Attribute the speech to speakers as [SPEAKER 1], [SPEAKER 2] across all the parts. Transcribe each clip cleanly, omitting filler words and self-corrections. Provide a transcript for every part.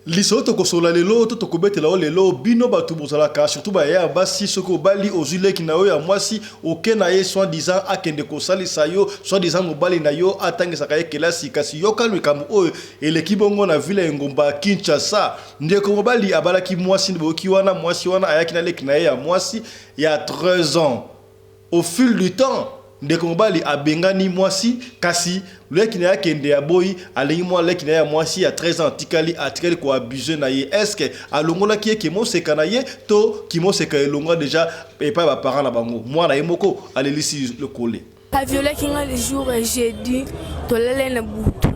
[SPEAKER 1] Lisolo tokosolola lelo to tokobetela yo lelo, bino batu bozalaka surtout ba yaya ya basi, soki obali ozui leki na yo ya mwasi oke na ye soit disant akende kosalisa yo, soit disant mobali na yo atangisaka ye kelasi, kasi yoka likambo oyo eleki bongo na ville ya engumba Kinshasa. Ndeko mobali abalaki mwasi nde boyoki wana, mwasi wana ayaki na leki na ye ya mwasi ya 13 ans. Au fil du temps, ndeko mobali abengani mwasi, kasi leki na ye akende aboyi, alingi mwa leki na ye ya mwasi ya 13 ans atikali, atikali ko abuser na ye. Est-ce que alongolaki ye kimoseka na ye to kimoseka elongwa dejà epai ya ba parents na bango? Mwana ye moko alelisi lokole.
[SPEAKER 2] A violaki nga le jour ya jeudi, tolalaki na butu.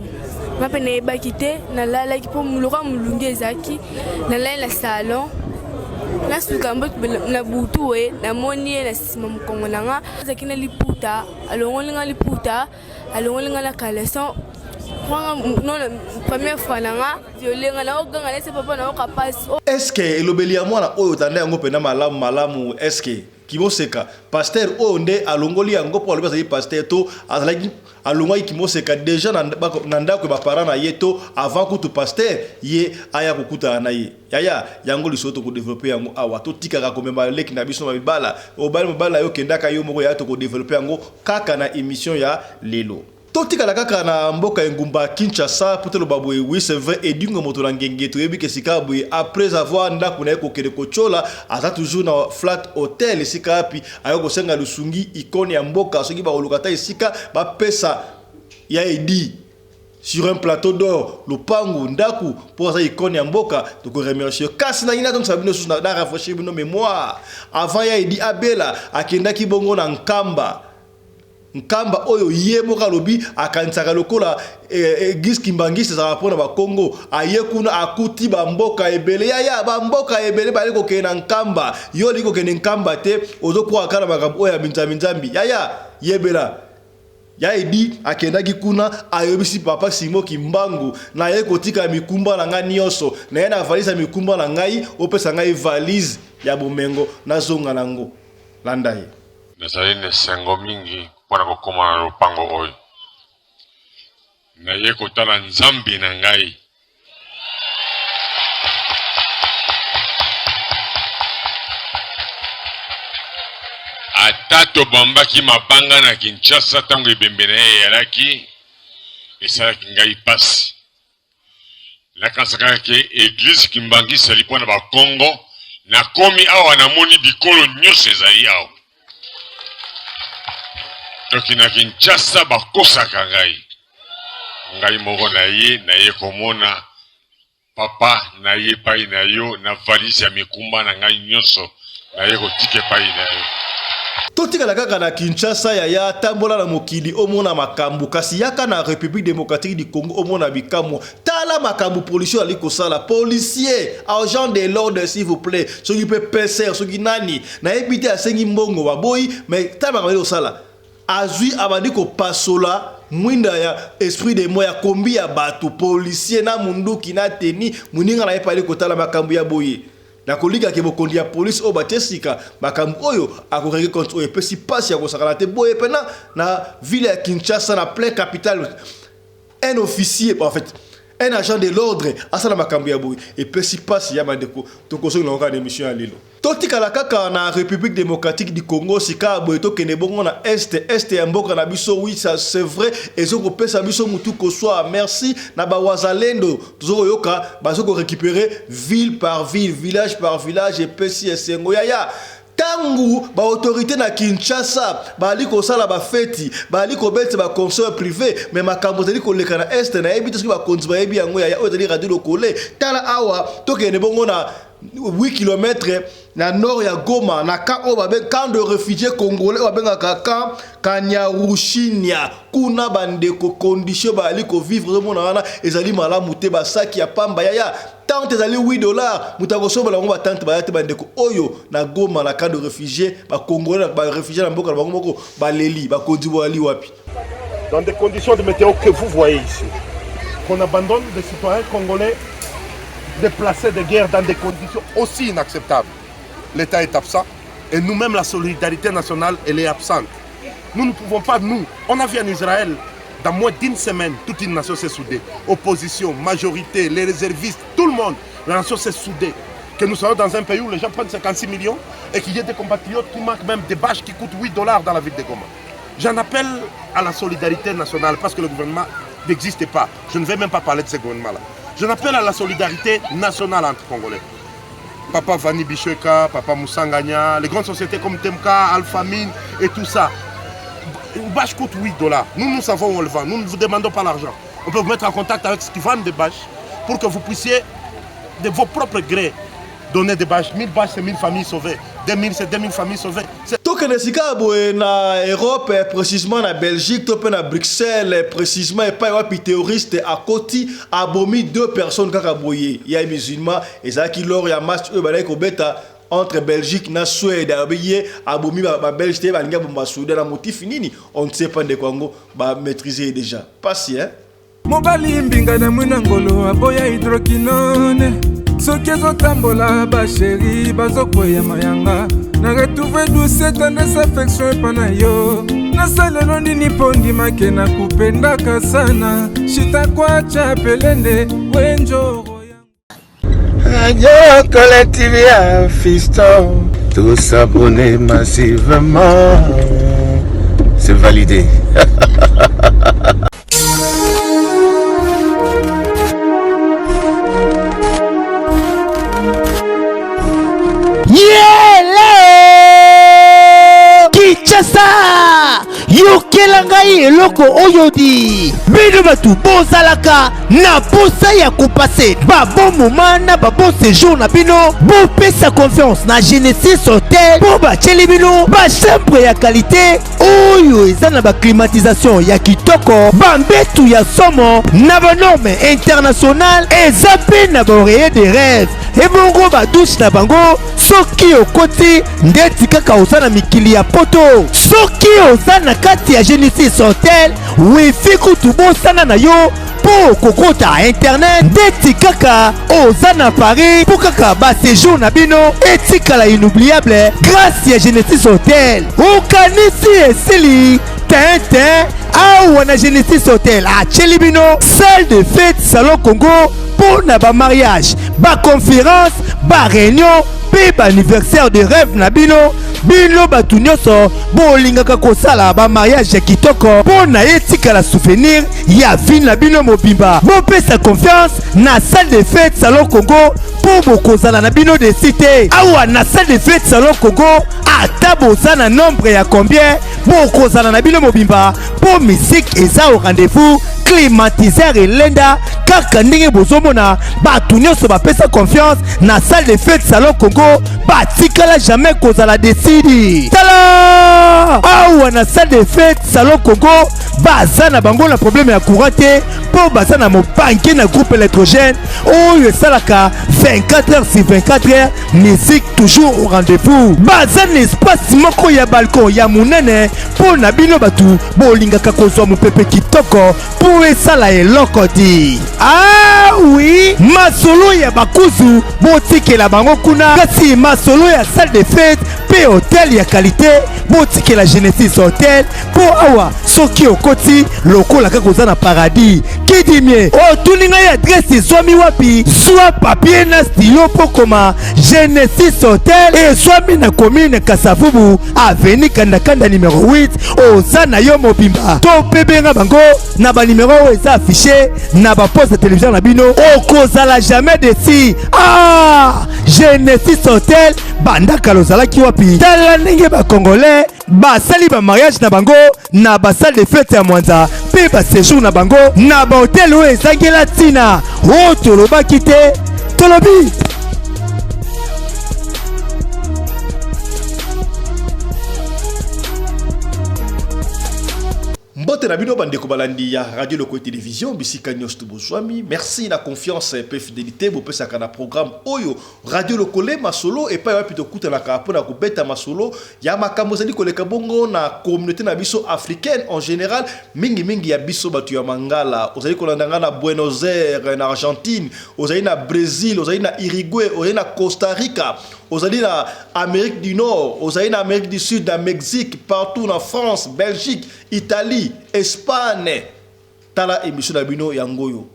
[SPEAKER 2] Nga mpe nayebaki te, nalalaki mpo lokola molunge ezalaki, nalalaki na salon. Nasuka mboto na butu we, namoni ye na nsima mokongo na nga, azalaki na liputa, alongoli nga liputa, alongoli nga na caleçon. Première fois na nga viole nga, naoganga nese papa, naoka pasi.
[SPEAKER 1] Est-ce que elobeli ya mwana oyo otanda yango pena malamu malamu? Est-ce que Kimoseka pasteur oyo nde alongoli yango po alobi azali pasteur to azalaki alongwaki kimoseka dejà na ndako ya ba parents na ye to avant kutu pasteur ye aya kokutana na ye yaya yango lisolo toko developper yango awa totikaka komema leki na biso na mibala obali mobali na yo kendaka yo moko yaya toko developper yango kaka na emission ya lelo. Totikala kaka na mboka engumba Kinshasa po toloba boye oui c'est vrai Edingwe moto na ngenge toyebi ke sika boye après avoir ndaku na ye kokende kotiola aza toujours na flat hotel esika wapi aye kosenga lisungi icone ya mboka soki bakoluka ata esika bapesa ya Edi sur un plateau d'or lopangu ndaku po aza icone ya mboka toko remercier kasi na ngi nazongisa bino susu na rafraîchir bino mémoire avant ya Edi abela akendaki bongo na Nkamba Nkamba oyo ye moko alobi akanisaka lokola eglise kimbanguiste ezalaka pona ba kongo aye kuna akuti ba mboka ebele yaya ba mboka ebele bazali kokende na nkamba yo olingi kokende nkamba te ozo kwaka kaka na makambo oyo ya binzambi nzambi yaya yebela ya edi akendaki kuna ayebisi papa simo kimbangu naye kotika mikumba na ngai nionso naye na valise ya mikumba na ngai opesa ngai valise ya bomengo nazonga na ngo landa ye.
[SPEAKER 3] Nazali na esengo mingi mpo na kokoma na lopango oyo. Naye kotala Nzambe na ngai. Ata tobambaki mabanga na Kinshasa ntango ebembe na ye eyalaki, esalaki ngai mpasi. Nakanisaka ke eglise kimbanguiste ezali mpo na ba kongo. Nakomi awa namoni bikolo nyonso ezali awa. Donc na Kinshasa bakosaka ngai. Ngai moko na ye naye komona papa na ye epai na yo na valise ya mikumba na ngai nyonso naye kotika epai na yo.
[SPEAKER 1] Totikala kaka na Kinshasa yaya tambola na mokili omona makambu kasi yaka na Republique democratique du Congo omona bikamwa tala makambu policier azali kosala policier agent de l'ordre s'il vous plait soki pe PCR soki nani nayebi te asengi mbongo baboyi mais tala makambo azali kosala azui abandi kopasola mwinda ya esprit de moi ya kombi ya batu policier na munduki na tenue moninga na ye pe azali kotala makambu ya boye Nakolika ke bokondi ya police oyo batie sika makambo oyo ako regle compte oyo epesi pasi ya kosakana te boye pena na ville ya Kinshasa na plein capitale un officier en fait un agent de l'ordre asala makambo ya boye epesi pasi ya bandeko tokozongela yango kaka na emission ya lelo. Totikala kaka na Republique democratique du Congo sika boye tokende bongo na est est ya mboka na biso oui ça c'est vrai ezo kopesa biso mutu koswa merci na ba wazalendo Tozo koyoka bazo ko recuperer ville par ville, village par village epesi esengo yaya. Tangu ba autorite na Kinshasa bazali kosala ba feti, bazali kobetisa ba concert prive, mais makambo ezali koleka na est nayebi te soki bakonzi bayebi yango yaya. Oyo ezali radio lokole. Tala awa tokende bongo na 8 kilomètres na nord ya Goma na camp oyo babe camp de réfugiés congolais oyo babengaka camp Kanyarushinya. Kuna bandeko condition bazali ko vivre ozomona wana ezali malamu te, basaki ya pamba yaya tente ezali 8 dollars moto akosombela bango batente baya te. Bandeko oyo na Goma na camp de réfugiés ba congolais ba réfugiés na mboka na bango moko baleli, bakonzi boyali wapi?
[SPEAKER 4] Dans des conditions de météo que vous voyez ici, qu'on abandonne des citoyens congolais déplacés de guerre dans des conditions aussi inacceptables. L'État est absent et nous-mêmes, la solidarité nationale, elle est absente. Nous ne pouvons pas, nous, on a vu en Israël Dans moins d'une semaine, toute une nation s'est soudée. Opposition, majorité, les réservistes, tout le monde. La nation s'est soudée. Que nous soyons dans un pays où les gens prennent 56 millions et qu'il y ait des compatriotes qui manquent même des bâches qui coûtent 8 dollars dans la ville de Goma. J'en appelle à la solidarité nationale parce que le gouvernement n'existe pas. Je ne vais même pas parler de ce gouvernement-là. J'en appelle à la solidarité nationale entre Congolais. Papa Vanny Bicheka, Papa Moussanganya, les grandes sociétés comme Temka, Alphamine et tout ça. Une bâche coûte 8 dollars. Nous, nous savons où on le vend. Nous ne vous demandons pas l'argent. On peut vous mettre en contact avec ceux qui vendent des bâches pour que vous puissiez, de vos propres grés, donner des bâches. 1000 bâches, c'est 1000 familles sauvées. 2000, c'est 2000 familles sauvées.
[SPEAKER 1] Tokende sika boye na Europe, précisément na Belgique to mpe na Bruxelles, précisément epai wapi terroriste akoti abomi deux personnes kaka boye ya musulman. Ezalaki lors ya match oyo bazalaki kobeta entre Belgique na Suède. Alobi ye abomi babelge te, balingi aboma Suède na motif nini, on ne sait pas. Ndeko yango bamaîtrise déjà pasi, hein?
[SPEAKER 5] Mobali mbinga na mwina ngolo aboya hydroquinone, soki ezotambola bachéri bazokweya mayanga. Na retrouve douce tendresse affection epa na yo. Nasalelo nini mpo ndimake na kupendaka sana shitakwacha pelende wenjoro.
[SPEAKER 6] Radio Collective ya Fiston. Tous abonnés massivement. C'est validé.
[SPEAKER 7] Yele Kinshasa, yokela ngai eloko oyo di bino bato bozalaka na posa ya kopase babon moment na babon séjour na bino. Bopesa confiance na Genesis Hotel mpo batieli bino bachambre ya qualité oyo eza na baclimatisation ya kitoko, bambetu ya somo na banorme internationale, eza mpe na baoreiller de rêve. Ebongo badouche na bango, soki okoti ndeti kaka oza na mikili ya poto. Soki oza na kati ya Genesis Hotel, wifi kutu bosana na yo, mpo kokota internet ndeti kaka oza na Paris, mpo kaka baséjour na bino etikala inoubliable grâce ya Genesis Hotel. Okanisi esili tintin? Awa na Genesis Hotel atieli bino salle de fête Salon Congo mpo na bamariage, baconférence, baréunion mpe baanniversaire de rêve na bino. Bino bato nyonso bolingaka kosala bamariage ya kitoko mpo na etikala souvenir ya vie na bino mobimba, bopesa confiance na salle de fête Salon Congo mpo bokozala na bino déçus te. Awa na salle de fête Salon Congo, ata boza na nombre ya combien, bokozala na bino mobimba mpo musique eza au rendez-vous, climatiseur elenda kaka ndenge bozomona. Bato nyonso bapesa confiance na salle de fête Salon Congo batikala jamais kozala déçus. Tala, awa na salle de fête Salon Congo baza na bango na problème ya courant te, mpo baza na mobanke na groupe électrogène oyo esalaka 24 heures sur 24 heures, musique toujours au rendez-vous. Baza na espace moko ya balcon ya monene mpo na bino bato bolingaka kozwa mopepe kitoko mpo esala eloko di. Ah oui, masolo ya bakuzu botikela bango kuna, kasi masolo ya salle de fête mpe hotel ya qualité botikela Genesis Hotel, mpo awa soki okoti lokola kaka oza na paradis. Kidimie otuni ngai adresse ezwami wapi? Zwa papier na stylo mpo koma: Genesis Hotel ezwami na commune Kasavubu, avenue Kandakanda numéro 8. Oza na yo mobimba to mpe benga bango na banimero oyo eza affiché na baposte ya télévision na bino. Okozala jamais déçu. Ah, Genesis Hotel, banda kala ozalaki wapi? Tala ndenge bacongolais basali bamariage na bango na basalle de fête ya Mwanza mpe baséjour na bango na bahotel oyo ezangela ntina. Oyo tolobaki te, tolobi.
[SPEAKER 1] Mbote na bino bandeko balandi ya Radio Loko Télévision bisika nyonso to bozwami. Merci na confiance mpe fidélité bopesaka na programme oyo Radio Lokole Masolo, epai wapi tokutanaka mpona kobeta masolo ya makambo ezali koleka bongo na communauté na biso africaine en général, mingimingi ya biso bato ya Mangala. Ozali kolanda nga na Buenos Aires na Argentine, ozali na Brésil, ozali na Uruguay, ozali na Costa Rica, ozali na Amérique du Nord, ozali na Amérique du Sud, na Mexique, partout na France, Belgique, Italie, Espagne. Tala émission na bino yango oyo.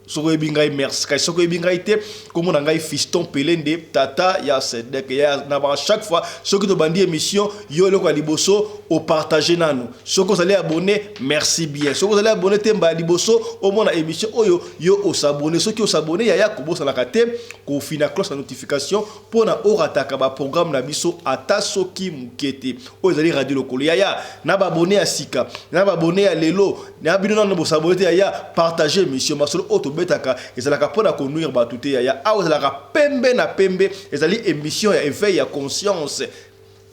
[SPEAKER 1] Soki oyebi ngai, merci. Kasi soki oyebi ngai te, kombo na ngai Fiston Pelende, tata ya Sedek. Ya na ba chaque fois soki tobandi émission, yo eloko ya liboso opartage nanu. Soki ozali abonné, merci bien. Soki ozali abonné te, mbala liboso omona émission oyo, yo osabonné. Soki osabonné, yaya, kobosanaka te kofina cloche na notification mpona orataka baprogramme na biso ata soki moke te. Oyo ezali Radio Lokolo. Yaya, na baabonnés ya sika, na baabonnés ya lelo, na bino nano bosabonné te, yaya, partage émission. Masolo oyo tobetaka ezalaka mpona konuire bato te, yaya. Awa ezalaka pembe na pembe. Ezali émission ya éveil ya conscience.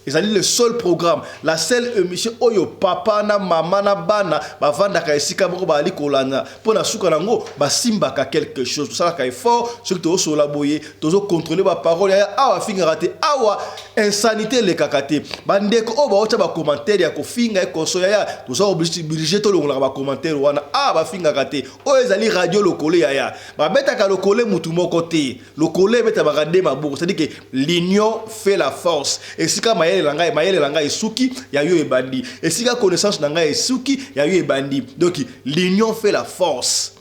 [SPEAKER 1] Ezali le seul programme, la seule émission oyo papa na mama na bana bavandaka esika moko, bazali kolanda mpo na suka nango basimbaka quelque chose. Tosalaka effort. Soki tozosola boye, tozocontrôle baparole, yaya. Awa afingaka te, awa insanité elekaka te. Bandeko oyo baotya bacommentaire ya kofinga ekoso, yaya, toza obligé tolongolaka bacommentaire wana. Awa bafingaka te. Oyo ezali Radio Lokole, yaya. Babetaka lokole mutu moko te, lokole ebetamaka nde maboko, c'est-à-dire que l'union fait la force. Esika mayele na ngai esuki, ya yo ebandi. Esika connaissance na ngai esuki, ya yo ebandi. Donc l'union fait la force.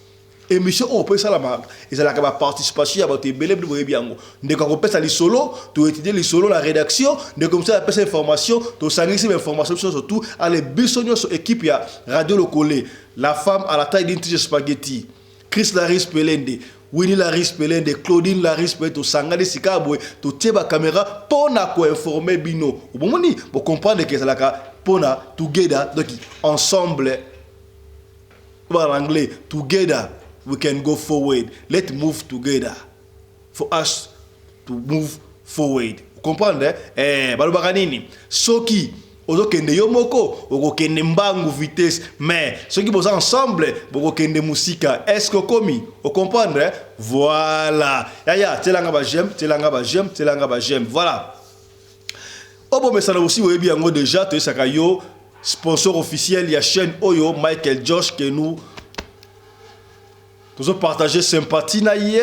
[SPEAKER 1] Émission oyo mpo esalama, ezalaka baparticipation ya bato ebele. Bino boyebi yango. Ndeko akopesa lisolo, toétudie lisolo na rédaction. Ndeko mosusu apesa information, tosangisi bainformation biso nyonso. Tout ale, biso nyonso équipe ya Radio Lokole. La femme à la taille d'une tige spaghetti, Chris Laris Pelende, Winnie Laris Pelende, Claudine Laris Pelende, tosangani sika boye, totie bacaméra mpo na koinforme bino. Bomoni, bocomprendre ke ezalaka mpona together, donc ensemble. En anglais, together we can go forward. Let's move together for us to move forward. Comprendre, eh? Balobaka nini? Soki ozokende yo moko, okokende mbangu, vitesse, mais soki boza ensemble, bokokende mosika. Est ce que okomi ocomprendre, eh? Voilà, yaya, tielanga baj'aime, tielanga baj'aime, tielanga baj'aime. Voilà, oyo bomesana osi boyebi yango déjà. Toyesaka yo sponsor officiel ya chaîne oyo, Michael Josh, que nous tozopartage sympathie na ye,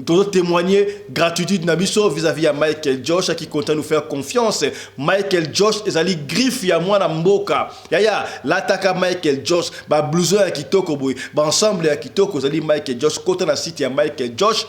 [SPEAKER 1] tozotémoigner gratitude na biso vis-à-vis ya Michael Josh qui continue nous faire confiance. Michael Josh ezali griffe ya mwana mboka. Yaya, lataka Michael Josh, bablouson ya kitoko boye, baensemble ya kitoko, ezali Michael Josh. Kota na site ya Michael Josh,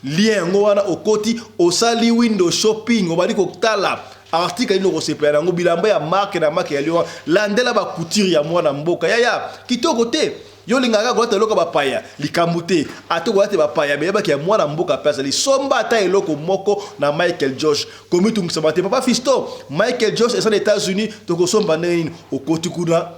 [SPEAKER 1] lien yango wana, okoti, osali window shopping, obali kotala article nini okosepela yango, bilamba ya marque na marque ya lio. Landela bacouture ya mwana mboka, yaya, kitoko te. Yo olingaka kolata eloko bapaya, likambo te. Ata kolata bapaya, beyebaki ya mwana mboka mpe azali. Somba ata eloko moko na Michael Josh, komitungisama te. Papa Fiston, Michael Josh eza na États-Unis, tokosomba ndenge nini? Okoti kuna,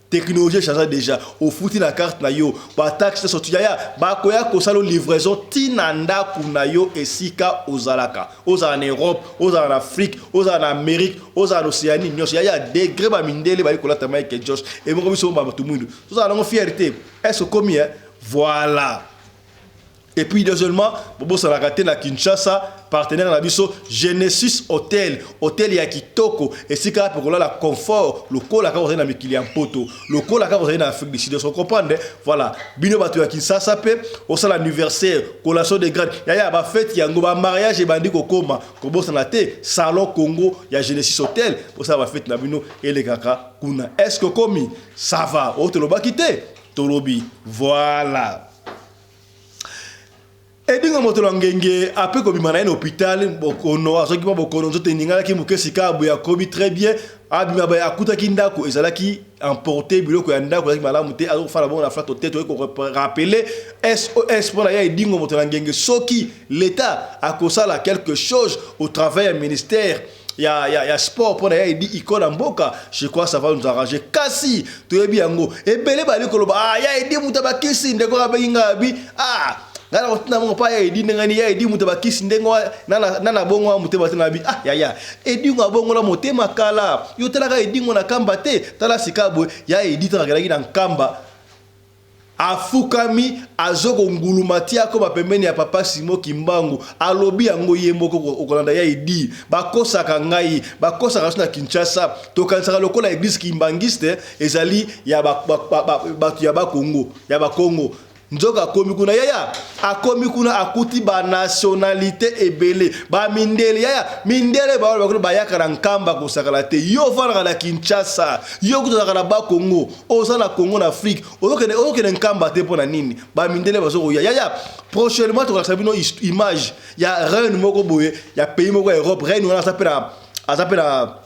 [SPEAKER 1] technologie echange déjà. Ofuti na carte na yo, bataxe nyonso tu, yaya, bakoya kosala livraison ntina ndako na yo esika ozalaka. Ozala na Europe, ozala na Afrique, ozala na Amérique, ozala na Océanie nyonso, yaya. Degré bamindele bali kolata Michael Josh, emoko biso bato mwindu tozala nango fierté. Est ce okomi, eh? Voilà. Et puis deuxièmement, bobosanaka te na Kinshasa, partenaire na biso Genesis Hotel, hotel ya kitoko, esika mpe kolala confort lokola kaka ozali na mikili ya Mpoto, lokola kaka ozali na Afrique du Sud. So comprendre, voilà. Bino bato ya Kinshasa mpe osala anniversaire, collation de grade, yaya, bafete yango, bamariage ebandi kokoma, kobosana te Salon Congo ya Genesis Hotel. Bosala bafete na bino, elekaka kuna. Est ce que okomi? Ça va? Oyo tolobaki te, tolobi. Voilà. Edinga moto na ngenge ape kobima na ye na hôpital. Bokono azwaki mwa bokono, nzoto eninganaki moke. Sika boye akomi très bien. Abima boye, akutaki ndako ezalaki emporté, biloko ya ndako ezalaki malamu te. Azokofanda bongo na flat te. Toyei korappeler SOS mpona ya Edingo moto na ngenge. Soki l'État akosala quelque chose au travers ya ministère ya sport mpona ya Edi, icône ya mboka, je crois ça va nous arranger. Kasi toyebi yango, ebele bali koloba: ah, ya Edi moto bakisi. Ndeko abengi ngai, abi: ah, ngai nakotina bongo mpa ya Edi ndenge nini? Ya Edi moto bakisi ndenge nana bongo wa motema te. Na bi: ah, yaya, Edingo abongola motema kala. Yo talaka Edingo na Nkamba te. Tala sika boye ya Edi, ntango akelaki na Nkamba, afukami, azokonguluma ti akoma pembeni ya papa Simo Kimbangu. Alobi yango ye moko, okolanda ya Edi: bakosaka ngai, bakosaka biso na Kinshasa. Tokanisaka lokola église kimbangiste ezali ya bato ya Bakongo, ya Bakongo. Nzoka akomi kuna yaya, akomi kuna akuti ba nationalité ebele, ba mindele yaya, mindele ba ba bayaka na Nkamba kosakala te. Yo ofandaka na Kinshasa, yo kutu ozalaka na ba Congo, oza na Congo na Afrique, ozokende ozokende Nkamba te mpo na nini? Ba mindele bazo koya yaya. Prochainement tokolakisa bino image ya reine moko boye ya pays moko ya Europe, reine wana aza pe na aza pe na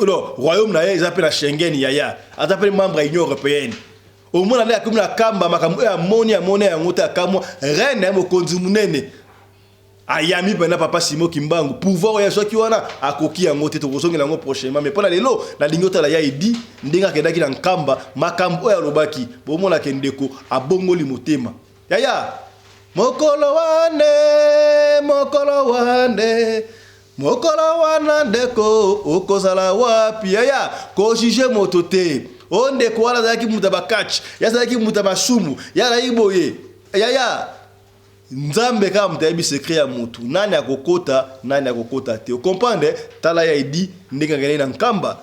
[SPEAKER 1] no, royaume na ye eza pe na Schengen yaya, aza pe membre ya Union européenne. Omona nde akomi na kamba makambo oyo amoni amoni yango te akamwa reine ya mokonzi monene ayambi mpena papa Simon Kimbangu pouvoir oyo azwaki wana akoki yango te tokozongela yango prochainement mais mpona lelo nalingi otala ya edi ndenge akendaki na nkamba makambo oyo alobaki bomonake ndeko abongoli motema yaya mokolo wane mokolo wane Mokolo wana ndeko okozala wapi yaya ko juge moto te o ndeko wana azalaki moto ya ba catch ye azalaki moto ya masumu ye azalaki boye yaya nzambe kaka moto ayebi secret ya motu nani akokota nani akokota te okomprendre tala ya edi ndenge akendaki na nkamba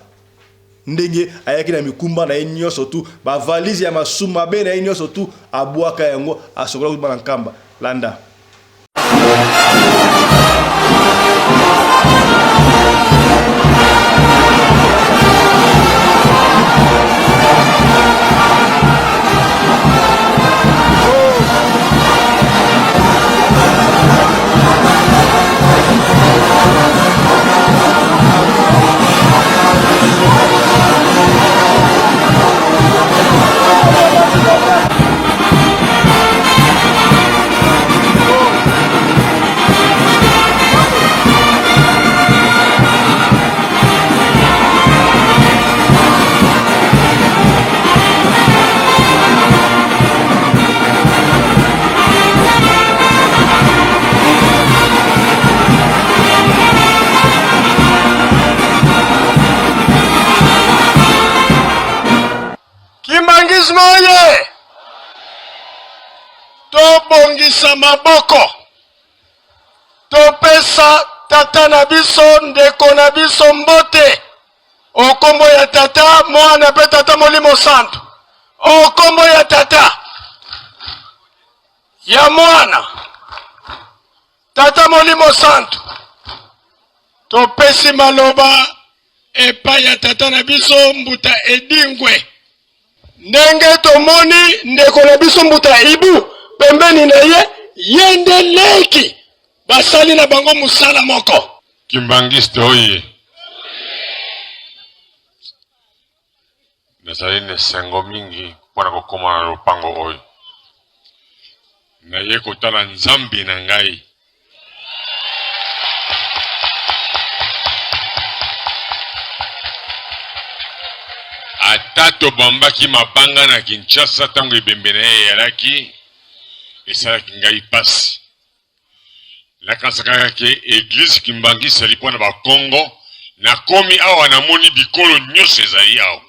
[SPEAKER 1] ndenge ayaki na mikumba na ye nyonso tu bavalise ya masumu mabe na ye nyonso tu abwaka yango asokola kutu na nkamba landa
[SPEAKER 8] Kimbangisme oye! Tobongisa maboko, topesa tata na biso, ndeko na biso mbote o kombo ya Tata, Mwana mpe Tata Molimo Santu, o kombo ya Tata, ya Mwana, Tata Molimo Santu. Topesi maloba epai ya tata na biso Mbuta Edingwe. Ndenge tomoni ndeko na biso Mbuta Ibu pembeni na ye, ye nde leki, basali na bango mosala moko.
[SPEAKER 3] Kimbanguiste oye! Nazali na esengo mingi mpo na kokoma na lopango oyo. Naye kotala Nzambe na ngai. Ata tobambaki mabanga na Kinshasa ntango ebembe na ye eyalaki, esalaki ngai mpasi. Nakanisaka kaka ke eglise kimbanguiste ezali mpo na bakongo. Nakomi awa namoni bikolo nyonso ezali awa.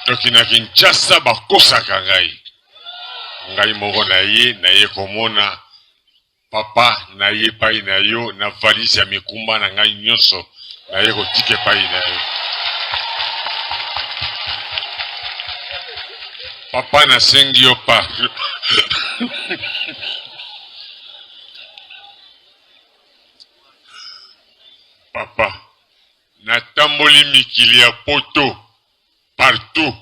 [SPEAKER 3] Donc na Kinshasa bakosaka ngai. Ngai moko na ye naye komona papa na ye epai na yo na valise ya mikumba na ngai nyonso naye kotika epai na yo. Papa nasengi yo pardon. Papa, natamboli mikili ya poto partout,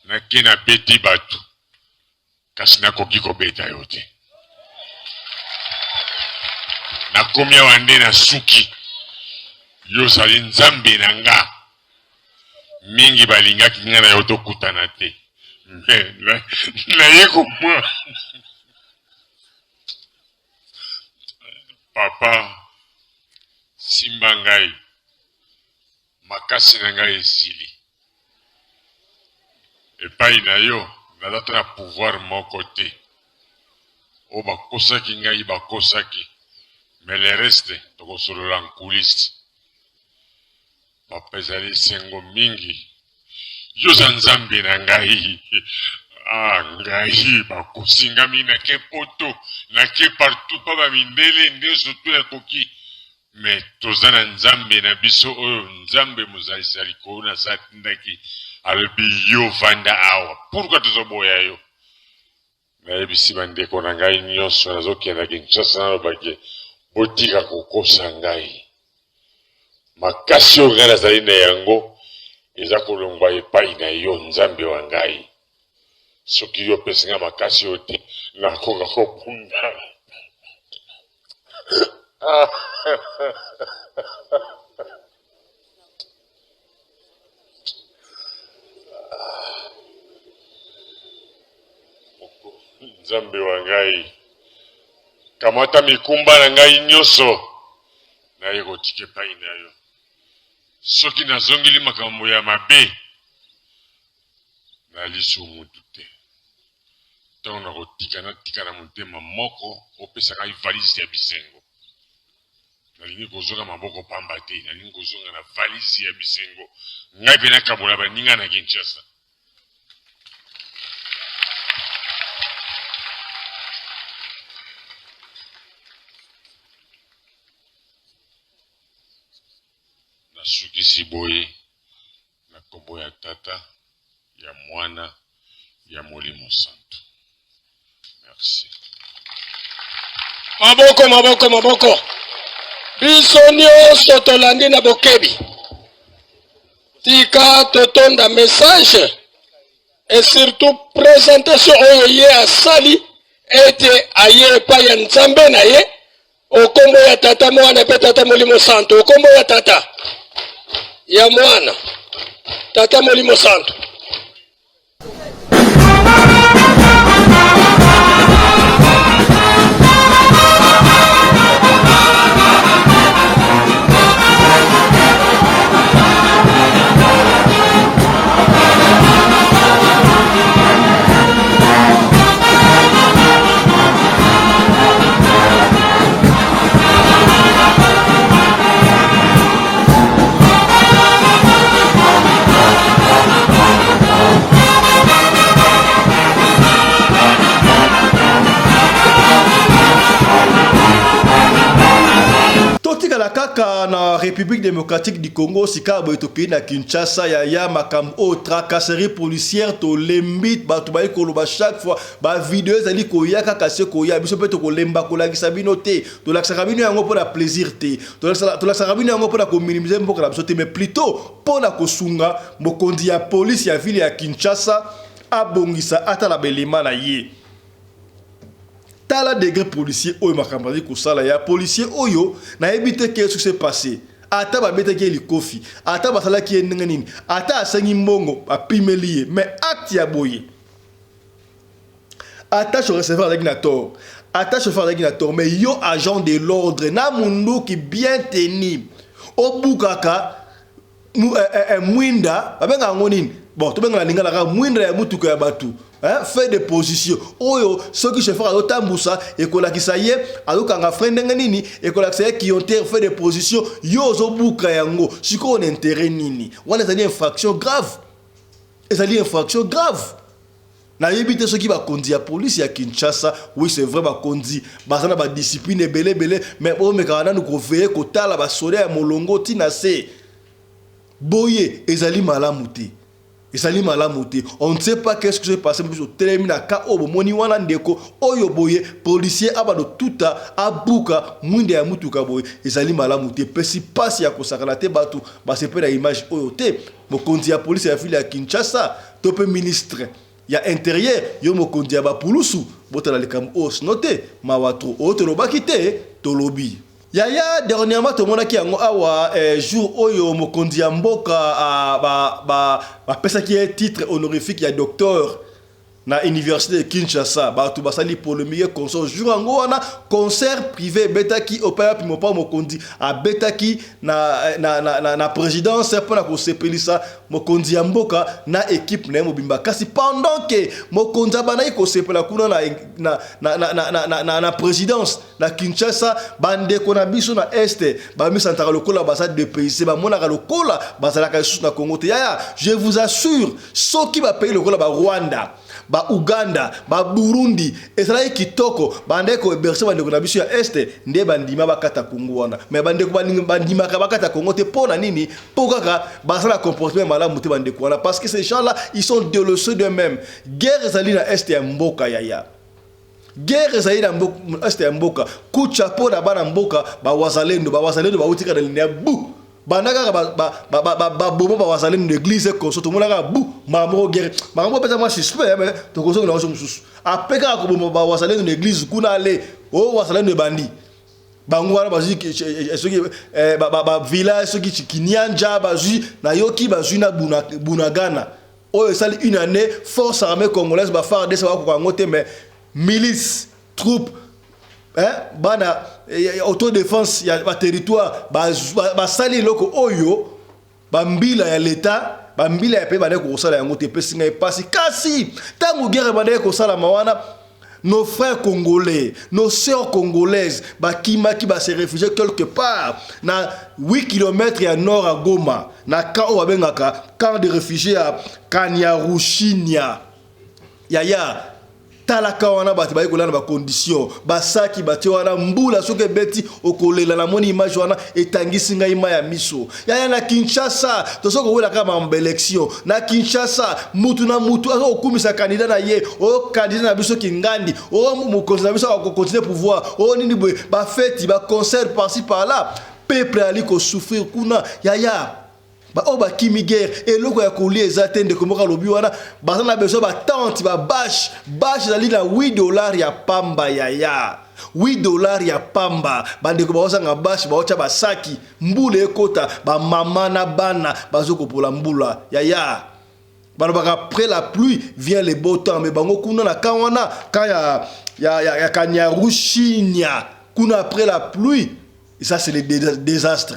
[SPEAKER 3] nake nabeti bato kasi nakoki kobeta yo te. Nakomi awa nde nasuki. Yo ozali Nzambe na nga. Mingi balingaki nga na yo tokutana te. Mais naye komona papa simba ngai makasi na ngai esili. Epai na yo naza ata na pouvoir moko te. Oyo bakosaki ngai bakosaki, mais le reste tokosolola en coulisse. Papa ezali esengo mingi. Yo oza Nzambe na ngai. Ah ngai bakosi ngai mingi nake poto nake partout pa ba mindele nde surtout nakoki Mais toza na Nzambe na biso oyo Nzambe mozalisi ya likolo na se atindaki. Alobi yo vanda awa, pourquoi tozoboya yo? Nayebisi bandeko na ngai nyonso nazokenda Kinshasa, naloba ke botika kokosa ngai. Makasi oyo ngai nazali na yango eza kolongwa epai na yo Nzambe wa ngai. Soki yo opesi ngai makasi oyo te, nakoka kobunda. Nzambe wa ngai, kamata mikumba na ngai nyonso, naye kotika epai na yo. Soki nazongeli makambo ya mabe, nalisu mutu te. Ntango nakotika, natika na motema moko, opesa ngai valise ya bisengo. Nalingi kozonga maboko pamba te, nalingi kozonga na valise ya bisengo, ngai mpe nakabola baninga na Kinshasa. Nasukisi boye na kombo ya Tata, ya Mwana, ya Molimo Santu. Merci.
[SPEAKER 8] Maboko, maboko, maboko. Biso nyonso tolandi na bokebi. Tika totonda message et surtout présentation oyo ye asali ete aye epai ya Nzambe na ye okombo ya Tata, Mwana mpe Tata Molimo Santu. Okombo ya Tata, ya Mwana, Tata Molimo Santu.
[SPEAKER 1] Totikala kaka na République démocratique du Congo. Sika boye tokei na Kinshasa yaya, makambo oyo tracasserie policière tolembi, bato bayi koloba chaque fois, ba video ezali koya kaka se koya. Biso mpe tokolemba kolakisa bino te, tolakisaka bino yango mpo na plaisir te, tolakisaka bino yango mpo na kominimize mboka na biso te, mais plutôt mpo na kosunga mokonzi ya police ya ville ya Kinshasa abongisa atala belema na ye. Tala degre policier oyo makambo azali kosala ya policier oyo, nayebi te qu'est-ce qui s'est passé. Ata babetaki ye likofi, ata basalaki ye ndenge nini, ata asengi mbongo bapimeli ye, mais acte ya boye, ata receveur azalaki na tort, ata chauffeur azalaki na tort, mais yo agent de l'ordre na munduki bien tenu, obukaka mwinda, babengaka yango nini? Bon, tobengaka lingala kaka mwinda ya mutuka ya bato, hein, fait de position oyo soki chauffeur azotambusa ekolakisa ye azokanga frein ndenge nini, ekolakisa ye clignoteur fait de position, yo ozobuka yango sikoyo na intérêt nini? Wana ezali infraction grave, ezali infraction grave. Nayebi te soki bakonzi ya police ya Kinshasa, oui c'est vrai bakonzi baza na ba discipline ebele ebele, mais bomekaka nanu koveiller kotala basoda ya molongo ti na se. Boye ezali malamu te, ezali malamu te. On ne sait pas qu'est-ce qui s'est passé. Biso totelemi na cas oyo bomoni wana ndeko oyo boye policier abando tuta abuka mwinda ya mutuka boye, ezali malamu te, epesi pasi ya kosakana te. Bato basepela image oyo te. Mokonzi ya police ya ville ya Kinshasa to pe ministre ya interieur, yo mokonzi ya ba pulusu, botala likambo oyo sinon te mawa trop. Oyo tolobaki te tolobi. Yaya, dernièrement tomonaki yango awa jour oyo mokonzi ya mboka bapesaki ye titre honorifique ya docteur na université de Kinshasa, bato basali polemique consort jour yango wana concert privé ebetaki opai wapi mopao mokonzi abetaki na présidence mpona kosepelisa mokonzi ya mboka na équipe na ye mobimba. Kasi pendant que mokonzi abandaki kosepela kuna na présidence na Kinshasa, bandeko na biso na Est bamisantaka lokola baza dépaysé, bamonaka lokola bazalaka lisusu na Congo te. Yaya, je vous assure, soki ba pays lokola ba Rwanda, Ba Ouganda, ba Burundi ezalaki kitoko, bandaki ko heberger bandeko na biso ya Est nde bandima bakata Congo wana. Mais bandeko bandimaka bakata Congo te mpo na nini? Mpo kaka baza na comportement malamu te bandeko wana parce que ces gens là ils sont délaissés d'eux-mêmes. Guerre ezali na Est ya mboka yaya. Guerre ezali na Est ya mboka. Coup de chapeau na bana mboka ba wazalendo, ba wazalendo bauti kaka na ligne bu banda kaka baboma bawazalendo na église konso tomona kaka bu makambo moko guerre makambo mpenza mwa suspect mais tokozongela yango mosusu ape kaka koboma bawazalendo na église kuna ale o wazalendo ebandi bango wana bazwi soki bavillage soki kinianja bazwi nayoki bazwi na Bunagana oyo esali une année force armée congolaise ba FARDC bakoka yango te mais milice troupe hein, bana autodéfense ya baterritoire basali eloko oyo bambila ya leta bambila ya pe bandaki kosala yango te epesi ngai mpasi kasi ntango guerre bandaki kosalama wana nos frères congolais, nos sœurs congolaises, bakimaki ba se réfugier quelque part na 8 km ya nord à Goma, na camp oyo babengaka camp de réfugiés ya Kanyaruchinya. Yaya, talaka wana bato baye kolala na bacondition basaki batie wana mbula soki ebeti okolela namoni image wana etangisi ngai mai ya miso yaya na kinshasa tozo kowela kaka makambo baélection na kinshasa mutu na mutu aza kokumisa candidat na ye o candidat na biso kingandi o mokonzi na biso akocontinue pouvoir o nini boye bafeti baconcert par-ci par-là peuple ali kosouffrir kuna yaya baoyo bakimi guerre eloko ya kolia eza te ndeko moko alobi wana baza na besoin batente babâche bâche ezali na 8 dollar ya pamba yaya 8 dollar ya pamba bandeko baozanga bâche baotya basaki mbula ekota bamama na bana bazokopola mbula yaya balobaka après la pluie vient le beau temps mais bango kuna na camp wana camp ya Kanyaruchinya kuna après la pluie ça c'est le désastre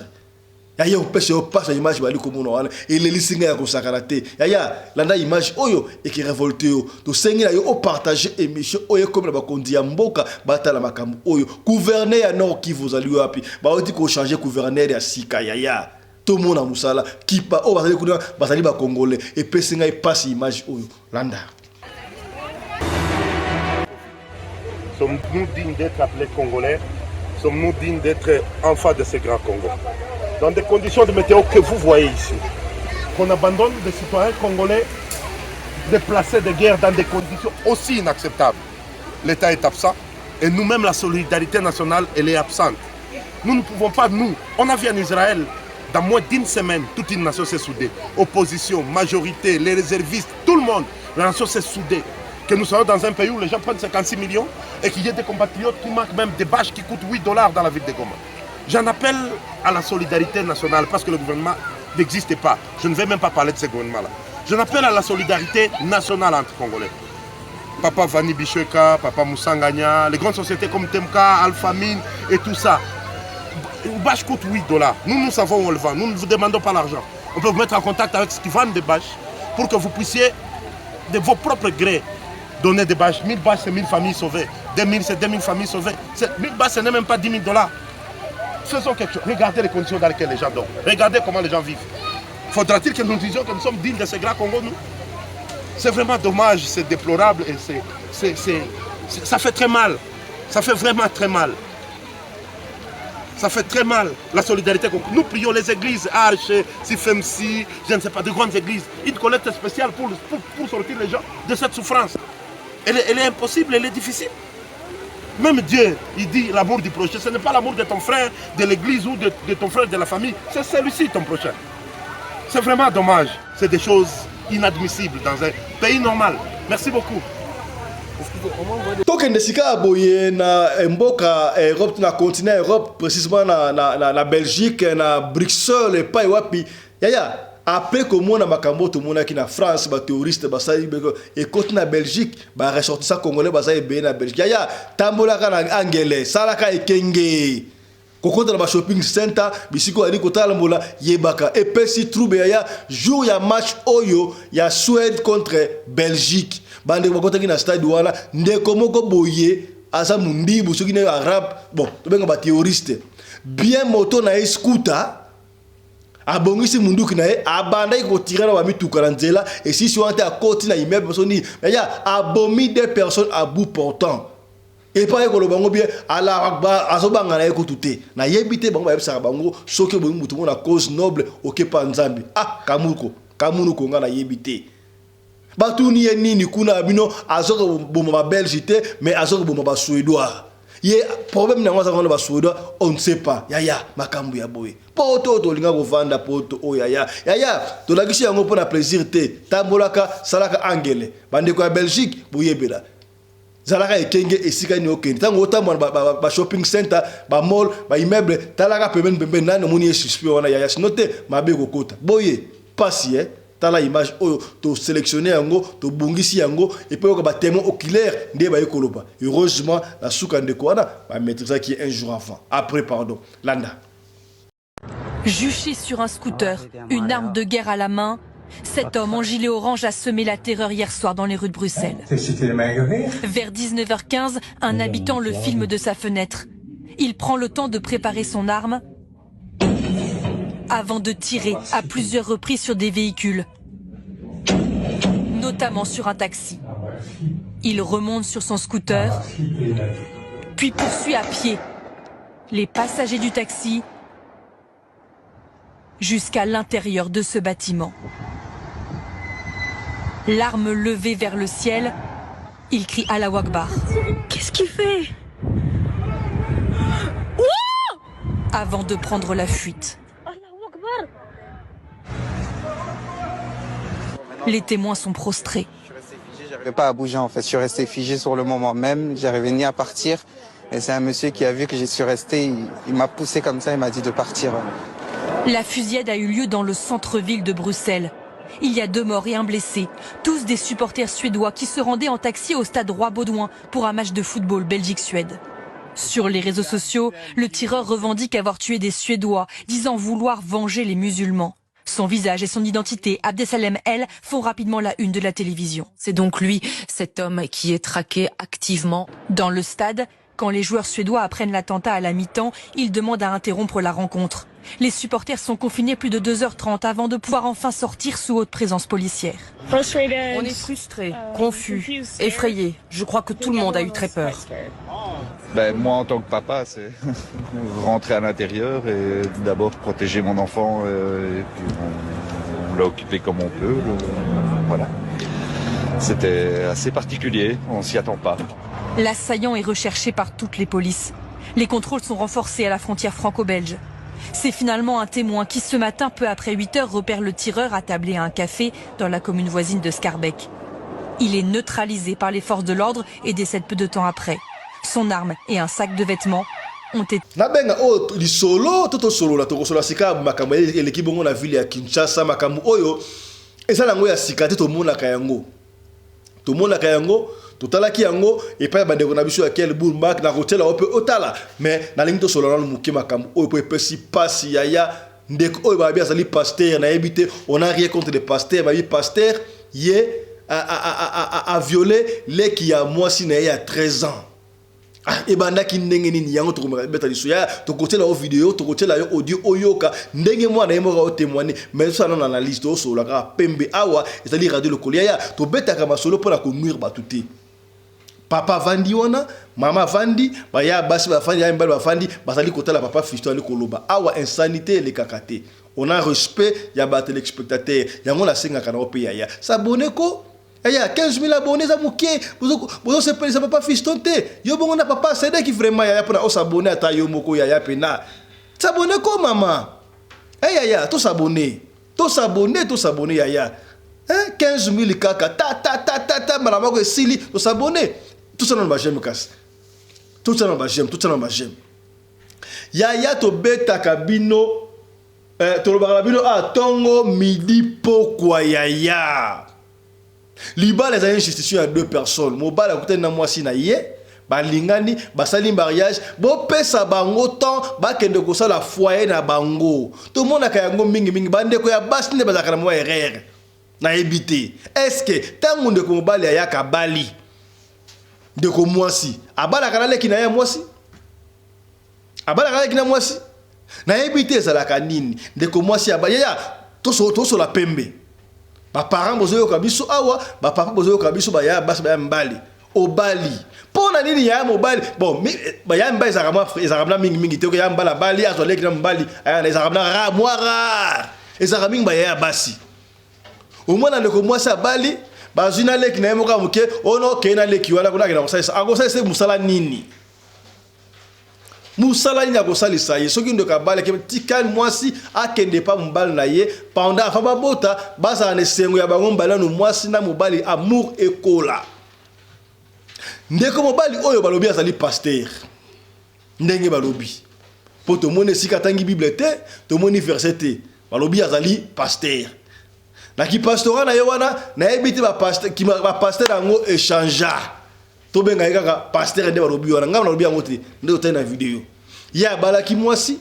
[SPEAKER 1] yaya opesa yo mpasi ya image bali komona wana elelisi ngai ya kosakana te yaya landa image oyo ekirévolte yo tosengi na yo opartage émission oyo ekomi na bakonzi ya mboka batala makambo oyo gouverneur ya Nord Kivu ozali wapi bauti kochange gouverneur ya sika yaya tomona mosala kipa oyo bazali kuna bazali bacongolais epesi ngai mpasi image oyo landa.
[SPEAKER 4] Sommes-nous dignes d'être appelés Congolais? Sommes-nous dignes d'être enfants de ce grand Congo? Dans des conditions de météo que vous voyez ici, qu'on abandonne des citoyens congolais déplacés de guerre dans des conditions aussi inacceptables. L'État est absent et nous-mêmes, la solidarité nationale, elle est absente. Nous ne pouvons pas, nous, on a vu en Israël, dans moins d'une semaine, toute une nation s'est soudée. Opposition, majorité, les réservistes, tout le monde, la nation s'est soudée. Que nous soyons dans un pays où les gens prennent 56 millions et qu'il y ait des compatriotes qui manquent même des bâches qui coûtent 8 dollars dans la ville de Goma. J'en appelle à la solidarité nationale parce que le gouvernement n'existe pas. Je ne vais même pas parler de ce gouvernement-là. J'en appelle à la solidarité nationale entre Congolais. Papa Vani Bishweka, Papa Moussanganya, les grandes sociétés comme Temka, Alpha Mine et tout ça. Une bâche coûte 8 dollars. Nous, nous savons où on le vend. Nous ne vous demandons pas l'argent. On peut vous mettre en contact avec ceux qui vendent des bâches pour que vous puissiez, de vos propres grés, donner des bâches. 1000 bâches, c'est 1000 familles sauvées. 2000, c'est 2000 familles sauvées. 1000 bâches, ce n'est même pas 10 000 dollars. Faisons quelque chose. Regardez les conditions dans lesquelles les gens dorment. Regardez comment les gens vivent. Faudra-t-il que nous disions que nous sommes dignes de ce grand Congo, nous? C'est vraiment dommage, c'est déplorable et ça fait très mal. Ça fait vraiment très mal. Ça fait très mal, la solidarité. Nous prions les églises, Arche, CIFMC, je ne sais pas, de grandes églises, une collecte spéciale pour sortir les gens de cette souffrance. Elle est impossible, elle est difficile. Même Dieu, il dit l'amour du prochain, ce n'est pas l'amour de ton frère, de l'église ou de ton frère de la famille, c'est celui-ci ton prochain. C'est vraiment dommage, c'est des choses inadmissibles dans un pays normal. Merci beaucoup.
[SPEAKER 1] Tokende sika ya boye na mboka Europe, na continent Europe, précisément na Belgique, na Bruxelles epai wapi yaya après komona makambo tomonaki na France baterroriste basali ekoti na Belgique baressortissant congolais baza ebele na Belgique yaya tambolaka na angele salaka ekenge kokota na bashopping center bisika oyali kotalambola yebaka epesi trouble yaya jour ya match oyo ya Suède contre Belgique bandeko bakotaki na stade wana ndeko moko boye aza mundibu soki ne arabe bon tobenga baterroriste bien moto na ye scooter. Abongisi munduki na ye, abandaki kotire na bamituka na nzela, esisi wana te akoti na immeuble so nini. Yaya abomi deux personnes à bout portant. Epai ye koloba yango bien Allah Akbar azobanga na ye kutu te. Nayebi te bango bayebisaka bango soki obomi moto moko na cause noble okepa Nzambe. Ah kamuko kamunuko nga nayebi te. Batuni ye nini kuna bino azokoboma ba Belge te mais azokoboma ba Suédois. Ye problème nango aza na ba Suédois on ne sait pas. Yaya makambo ya boye. Poto tolinga kovanda poto oyo yaya. Yaya tolakisi yango mpo na plaisir te. Tambolaka salaka angele. Bandeko ya Belgique boyebela. Zalaka ekenge esika nini okende. Ntango otambola ba, ba, ba shopping center, ba mall, ba immeuble, talaka pembeni pembeni nani omoni ye suspect wana yaya sinon te mabe ekokota. Boye pasi eh. Tala image oyo to selectionner yango, tobongisi yango et puis oyoka ba témoins oculaires nde baye koloba. Heureusement na suka ndeko wana ba maîtrisaki ye un jour avant. Après pardon. Landa.
[SPEAKER 9] Juché sur un scooter, une arme de guerre à la main, cet homme en gilet orange a semé la terreur hier soir dans les rues de Bruxelles. Vers 19h15, un habitant le filme de sa fenêtre. Il prend le temps de préparer son arme avant de tirer à plusieurs reprises sur des véhicules, notamment sur un taxi. Il remonte sur son scooter, puis poursuit à pied les passagers du taxi jusqu'à l'intérieur de ce bâtiment. L'arme levée vers le ciel, il crie Allah Akbar.
[SPEAKER 2] Qu'est-ce qu'il fait?
[SPEAKER 9] Avant de prendre la fuite. Les témoins sont prostrés.
[SPEAKER 10] J'arrivais pas à bouger en fait, je suis resté figé sur le moment même, j'arrivais ni à partir. Et c'est un monsieur qui a vu que j'y suis resté, il, il m'a poussé comme ça, il m'a dit de partir.
[SPEAKER 9] La fusillade a eu lieu dans le centre-ville de Bruxelles. Il y a 2 morts et un blessé, tous des supporters suédois qui se rendaient en taxi au stade Roi-Baudouin pour un match de football Belgique-Suède. Sur les réseaux sociaux, le tireur revendique avoir tué des Suédois, disant vouloir venger les musulmans. Son visage et son identité, Abdesalem El, font rapidement la une de la télévision.
[SPEAKER 11] C'est donc lui, cet homme qui est traqué activement.
[SPEAKER 9] Dans le stade, quand les joueurs suédois apprennent l'attentat à la mi-temps, ils demandent à interrompre la rencontre. Les supporters sont confinés plus de 2h30 avant de pouvoir enfin sortir sous haute présence policière.
[SPEAKER 11] On est frustrés, confus, effrayés. Je crois que tout le monde a eu très peur.
[SPEAKER 12] Moi, en tant que papa, c'est rentrer à l'intérieur et d'abord protéger mon enfant. Et puis on l'a occupé comme on peut. C'était assez particulier, on s'y attend pas.
[SPEAKER 9] L'assaillant est recherché par toutes les polices. Les contrôles sont renforcés à la frontière franco-belge. C'est finalement un témoin qui, ce matin, peu après 8 heures, repère le tireur attablé à un café dans la commune voisine de Schaerbeek. Il est neutralisé par les forces de l'ordre et décède peu de temps après. Son arme et un sac de vêtements ont été...
[SPEAKER 1] Nabenga oyo lisolo to tosolola tokosolola sika makambo eleki bongo na ville ya Kinshasa, makambo oyo eza nango ya sika te, tomonaka yango. Tomonaka yango, totalaki yango epai ya bandeko na biso ya Kelbul Mag na kotiela yo mpe otala, mais nalingi tosolola nanu moke makambo oyo mpo epesi pasi yaya. Ndeko oyo babi azali pasteur, nayebi te, on a rien contre les pasteurs, babi pasteur ye a violé leki ya mwasi na ye ya 13 ans. Ebandaki ndenge nini yango tokomeka beta liso ya tokotiela yo video, tokotiela yo audio oyoka ndenge mwana ye moko aotémoigner. Mais tosala nano analyse, tosolola kaka pembe. Awa ezali radio lokolo yaya, tobetaka masolo mpona konuire bato te. Papa avandi wana, mama avandi, baya basi bafandi, ya mibali bafandi, bazali kotala papa Fiston ali koloba. Awa insanité elekaka te, on a respect ya ba téléspectateurs. Yango nasengaka na yo mpe yaya, s'abonner ko yaya. 15 000 abonnés eza moke, bozosepelisa papa Fiston te. Yo bongo na papa Sedeki vraiment yaya, mpona os'abonner ata yo moko yaya, mpena s'abonner ko mama. E yaya, tos'abonner, tos'abonner, tos'abonner yaya. Hein, 15 000 kaka ta ta ta ta ta mbala moko esili. Tos'abonner, tosala na baj'aime, kasi tosala na baj'aime, tosala na baj'aime yaya. Tobetaka bino tolobaka na bino a ntongo, midi, pokwa yaya. Libala ezali institution ya deux personnes. Mobali akutani na mwasi na ye, balingani, basali mariage, bopesa bango temps bakende kosala foyer na bango. Tomonaka yango mingimingi, bandeko ya basi nde bazalaka na mwa erreur, nayebi te. Est-ce ntango ndeko mobali ayaka bali ndeko mwasi, abalaka na leki na ye ya mwasi, abalaka na leki na mwasi? Nayebi te ezalaka nini. Ndeko mwasi ya ba yaya tosola pembe. Ba parents bozoyoka biso awa, ba papa bozoyoka biso, ba yaya basi, ba yaya mibali. Obali. Mpo na nini yaya mobali? Bon, mi, ba yaya mibali ezalaka mwa, ezalaka mwa mingi mingi te. Yaya mobali abali, azwa leki na mobali, aya, ezalaka mwa rare, mwa rare. Ezalaka mingi ba yaya basi. Omona ndeko mwasi abali, bazwi na leki na ye moko ya moke, ono okei na leki wana kuna akenda kosalisa. Akosalisa mosala nini? Musala nini akosalisa ye soki ndoki abali tika mwasi akende epa mobali na ye pendant avant babota bazala na esengo ya bango mibale nanu mwasi na mobali amour ekola. Ndeko mobali oyo balobi azali pasteur ndenge balobi po tomoni esika atangi bible te tomoni verset te balobi azali pasteur na kipastorat na ye wana nayebi te ba pasteur yango echangea tobenga ye kaka pasteur nde balobi wana ngai nalobi yango te nde totali na video ye abalaki mwasi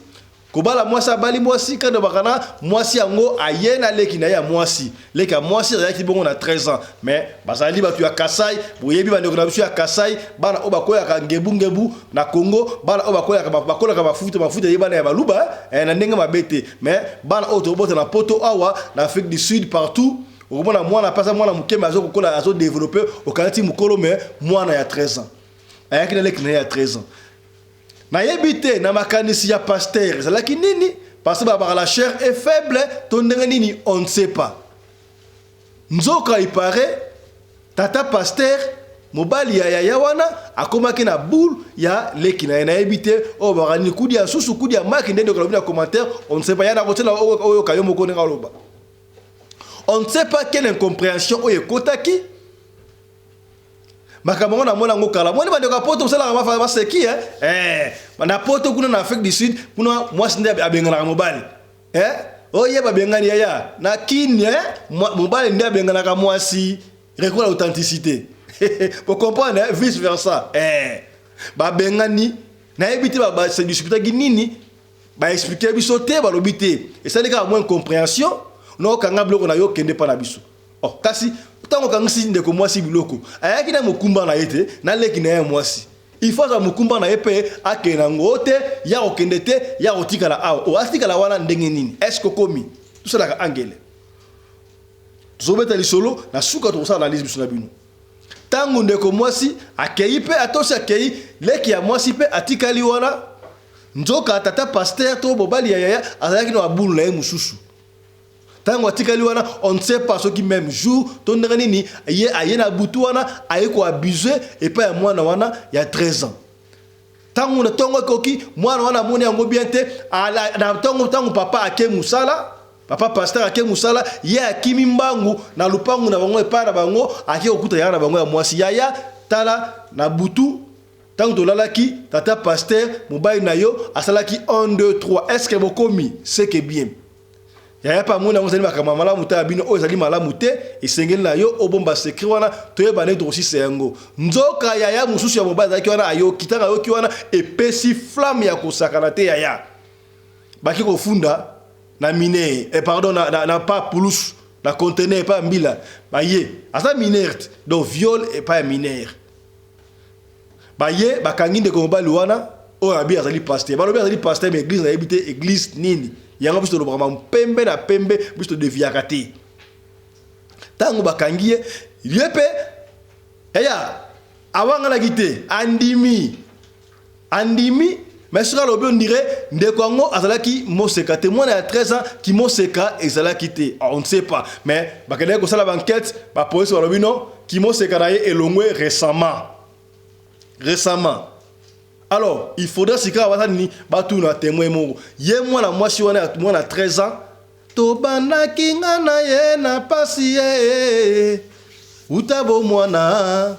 [SPEAKER 1] kobala mwasi abali mwasi kando bakana mwasi yango aye na leki na ye ya mwasi leki ya mwasi azalaki bongo na 13 ans mais bazali bato ya Kasai boyebi bandeko na biso ya Kasai bana oyo bakoyaka ngebungebu na Congo bana oyo bakoyaka bakolaka mafuta mafuta ye bana ya baluba eh, na ndenge mabe te mais bana oyo tobota na poto awa na Afrique du Sud partout okomona mwana mpe aza mwana moke mais azokokola azodévelopper okanisi mokolo mais mwana ya 13 ans ayaki na leki na ye ya 13 ans nayebi te na makanisi ya pasteur ezalaki nini parce que babaka la chair est faible to ndenge nini on ne sait pas nzoka il paraît tata pasteur mobali ya yaya wana akomaki na boule ya leki na ye nayebi te oyo baka nini kudi ya susu kudi ya maki nde ndeko alobi na commentaire on ne sait pas ya na kotiela oyoka yo moko ndenge aloba on ne sait pas quelle incompréhension oyo ekotaki makambo yango namona yango kala moni bandeko ya poto mosalaka baseki eh? Na poto kuna na Afrique du Sud kuna mwasi nde abenganaka mobali eh? Oye babengani yaya na kini eh? Mobali nde abenganaka mwasi recours à l'authenticité pour comprendre eh? Vice versa eh. Babengani nayebi te base disputaki nini baexpliquer biso te balobi te esali kaka mwa incompréhension nokanga biloko na yo kende mpa na biso oh, kasi ntango okangisi ndeko mwasi biloko ayaki na mokumba na ye te na leki na ye mwasi il faut azwa mokumba na ye mpe akende yango te ya kokende te ya kotikala awa o atikala wana ndenge nini est-ce okomi tosalaka angele tozobeta lisolo na suka tokosala analyse biso na bino ntango ndeko mwasi akei mpe atosi akei leki ya mwasi mpe atikali wana nzoka tata pasteur to mobali ya yaya azalaki na babulu na ye mosusu ntango atikali wana on ne sait pas soki même jour to ndenge nini ye aye na butu wana aye koabuser epai ya mwana wana ya 13 ans ntango na ntongo ekoki mwana wana amoni yango bien te na ntongo ntango papa ake mosala papa pasteur ake mosala ye akimi mbangu na lupangu na bango epai na bango ake kokuta yaya na bango ya mwasi yaya tala na butu ntango tolalaki tata pasteur mobali na yo asalaki 1 2 3 est ce que bokomi c'est que bien yaya mpe amoni yango ezali makambo ya malamu te ya bino oyo ezali malamu te esengeli na yo obomba secret wana toyeba ndenge tokosisa yango nzoka yaya mosusu ya mobali azalaki wana ayoki ntango ayoki wana epesi flamme ya kosakana te yaya baki kofunda na minere eh, pardon na pa pulusu na conteneur epai ya mbila baye aza minere te donc viol epai ya minere baye bakangi ndeko mobali wana oyo abi azali pasteur balobi azali pasteur mais église nayebi te église nini yango biso tolobaka pembe na pembe biso todeviaka te ntango bakangi ye ye mpe eya awanganaki te andimi andimi mais soki alobi on dirait ndeko yango azalaki moseka te mwana ya 13 ans kimoseka ezalaki te on ne sait pas mais bakendaki kosala baenquête bapolisi balobi non kimoseka na ye elongwe récemment récemment alors il faudra sika baza nini batuna témoin moko ye mwana mwasi wana mwana 13 ans tobandaki nga na ye na pasi ye uta bomwana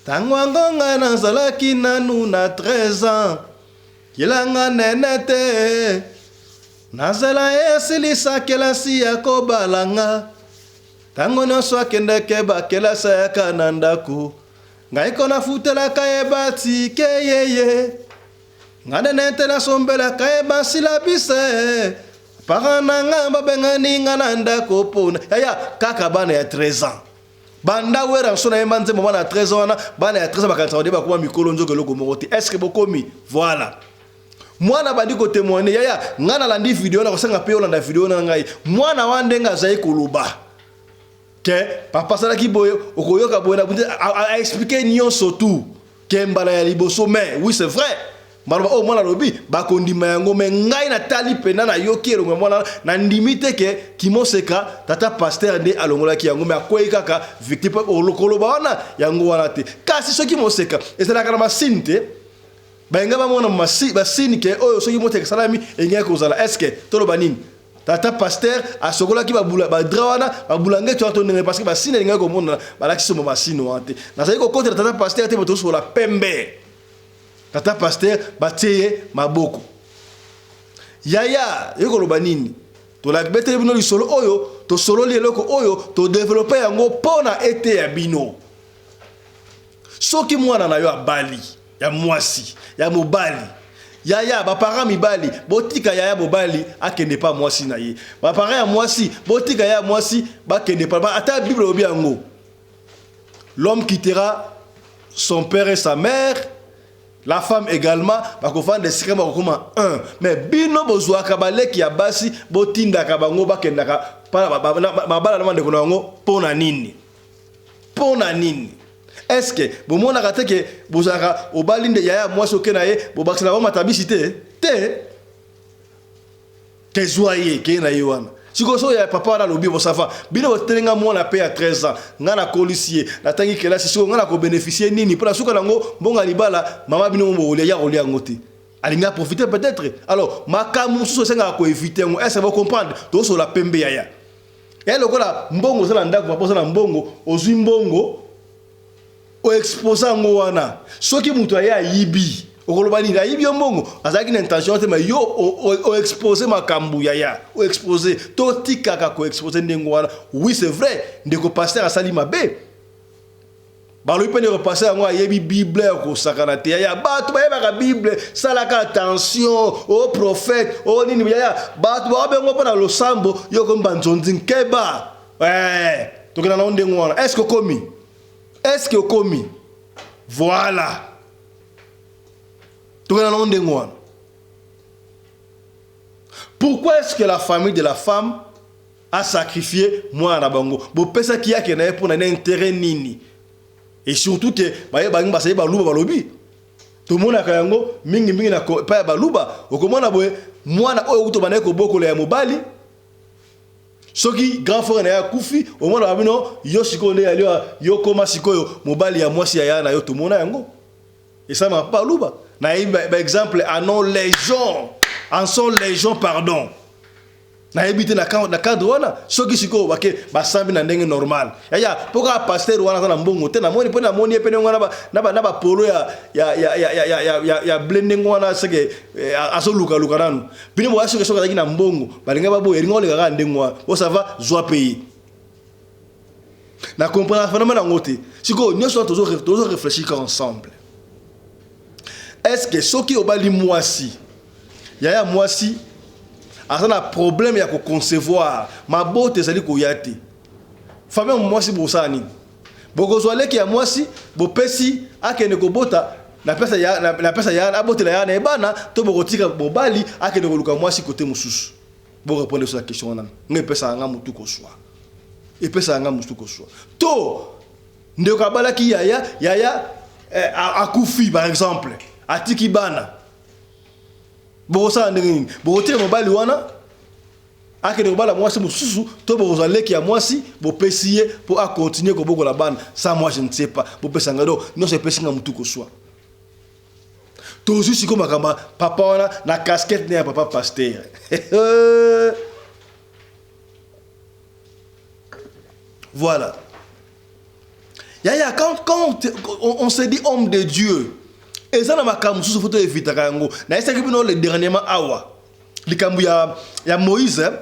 [SPEAKER 1] ntango yango ngai nazalaki nanu na 13 ans kilanga nene te nazela ye asilisa kelasi ya kobalanga ntango nyonso akendeke bakelasi ayaka na ndako ngai ko nafutelaka ye batike yeye ngai nene te nasombelaka ye basila bise parents na nga babengani nga na ndako mpona yaya kaka bana ya 13 ans banda wera nso nayemba nzembo bana ya 13 ans wana bana ya 13 ans bakanisaka nde bakoma mikolo nzoka eloko moko te est ce que bokomi voilà. Mwana abandi ko temoigner yaya ngai nalandi video na kosenga pe olanda video na ngai mwana wana ndenge azali koloba ke papa asalaki boye okoyoka boye na a expliquer nyonso tout ke mbala ya liboso mais oui c'est vrai maloba oyo mwana alobi bakondima yango me ngai natali mpena nayoki elongo ya mwana nandimi te ke kimoseka tata paster nde alongolaki yango me akwei kaka victime koloba wana yango wana te kasi soki moseka ezalaka na masini te Balinga bamona ba signe ke oyo soki moteka esalami elingaki kozala. Est ce que toloba nini? Tata pasteur asokolaki ba bula ba drap wana ba bulangeti wana to ndenge parce que ba signe elingaki komonana balakisi somo ba signe wana te. Nazali kokotela tata pasteur te moto tosokola pembe. Tata pasteur batie ye maboko. Yaya, yo koloba nini? Tolakibeteli bino lisolo oyo, tosololi eloko oyo, todevelope yango mpo na eteya bino. Soki mwana na yo abali ya mwasi ya mobali yaya ba parents mibali botika yaya mobali akende pa mwasi na ye ba parents ya mwasi botika yaya mwasi bakende pa ata bible elobi yango l'homme quittera son père et sa mère la femme également bakofanda esika bakokoma un mais bino bozwaka baleki ya basi botindaka bango bakendaka mabala na bandeko na bango mpo na nini Mpo na nini? Est ce que bomonaka te ke bozalaka obali nde yaya mwasi oke na ye bobakisela bango matabisi te te ke zwa ye keye na ye wana sikoyo soki ya papa wana alobi bosava bino boteli nga mwana pe ya 13 ans nga nakolisi ye natangi kelasi sikoyo nga nakobeneficie nini mpo na suka nango mbongo ya libala mama bino bokolia ya kolia yango te alingi aprofite peut-être alors makambo mosusu esengaka koevite yango est ce bocomprendre tosola pembe yaya Ya lokola mbongo oza na ndako papa oza na mbongo ozwi mbongo o expose yango wana soki moto aye ayibi okoloba nini ayibi yo mbongo azalaki na intention te mais yo o expose makambo yaya o expose totikaka ko expose ndenge wana oui c'est vrai ndeko pasteur asali mabe Balobi pe ndeko pasteur yango ayebi bible ya kosakana te yaya bato bayebaka bible salaka attention o oh, prophète o oh, nini yaya bato baobengo mpo na losambo yo okomi banzonzi nkeba eh, tokenda nango ndenge wana est ce que okomi est ce que okomi voilà tokenda nango ndenge wana pourquoi est ce que la famille de la femme a sacrifier mwana na bango bopesaki yake na ye mpo na intérêt nini et surtout ke baye bangi basali baluba balobi tomonaka yango mingi mingi na epai ya baluba okomona boye mwana oyo kutu bandaki kobokola ya mobali soki grand frère na ye akufi omona babino yo sikoyo nde yali yo koma sikoyo mobali ya mwasi ya yaya na yo tomona yango esalamaka mpe baluba nayebi baexemple anon légion en sont légion pardon Nayebi te na cadre wana soki sikoyo bake basambi na ndenge normal yaya mpo kaka pasteur wana aza na mbongo te namoni mpo namoni ye mpe ndenge wana na bapolo ya, ya, ya, ya, ya, ya, ya, ya ble ndenge wana seke eh, azolukaluka nanu bino boya soki soki azalaki na mbongo balinga baboya elinga oleka kaka ndenge wana bo ça va zwa mpe ye na comprendre phénomène yango te sikoyo nyonso wana tozo réfléchir kaka ensemble est ce que soki obali mwasi Yaya mwasi aza na problème ya ko concevoir, mabota ezali koya te. Famille ya mwasi bokosala nini? Bokozwa leki ya mwasi bopesi akende kobota na pesa ya na pesa ya abotela ya na ye bana to bokotika mobali akende koluka mwasi kote mosusu. Bo répondre sur la question wana. Nga epesaka nga mutu koswa. Epesaka nga mutu koswa. To ndeko abalaki yaya, yaya eh, akufi par exemple, atiki bana. Bokosala ndenge nini? Bokotika mobali wana akende kobala mwasi mosusu to bokozwa leki ya mwasi bopesi ye mpo akontinue kobokola bana? Ça moi je ne sais pas. Bopesa ngai donc nyonso epesi ngai motu koswa. Tozwi sikoyo makambo papa wana na casquette ne ya papa pasteur. Voilà. Yaya, quand, quand on, on se dit homme de Dieu, eza na makambo mosusu fo toevitaka yango. Nayesaki bino le dernièrement awa likambo ya, ya Moïse, hein?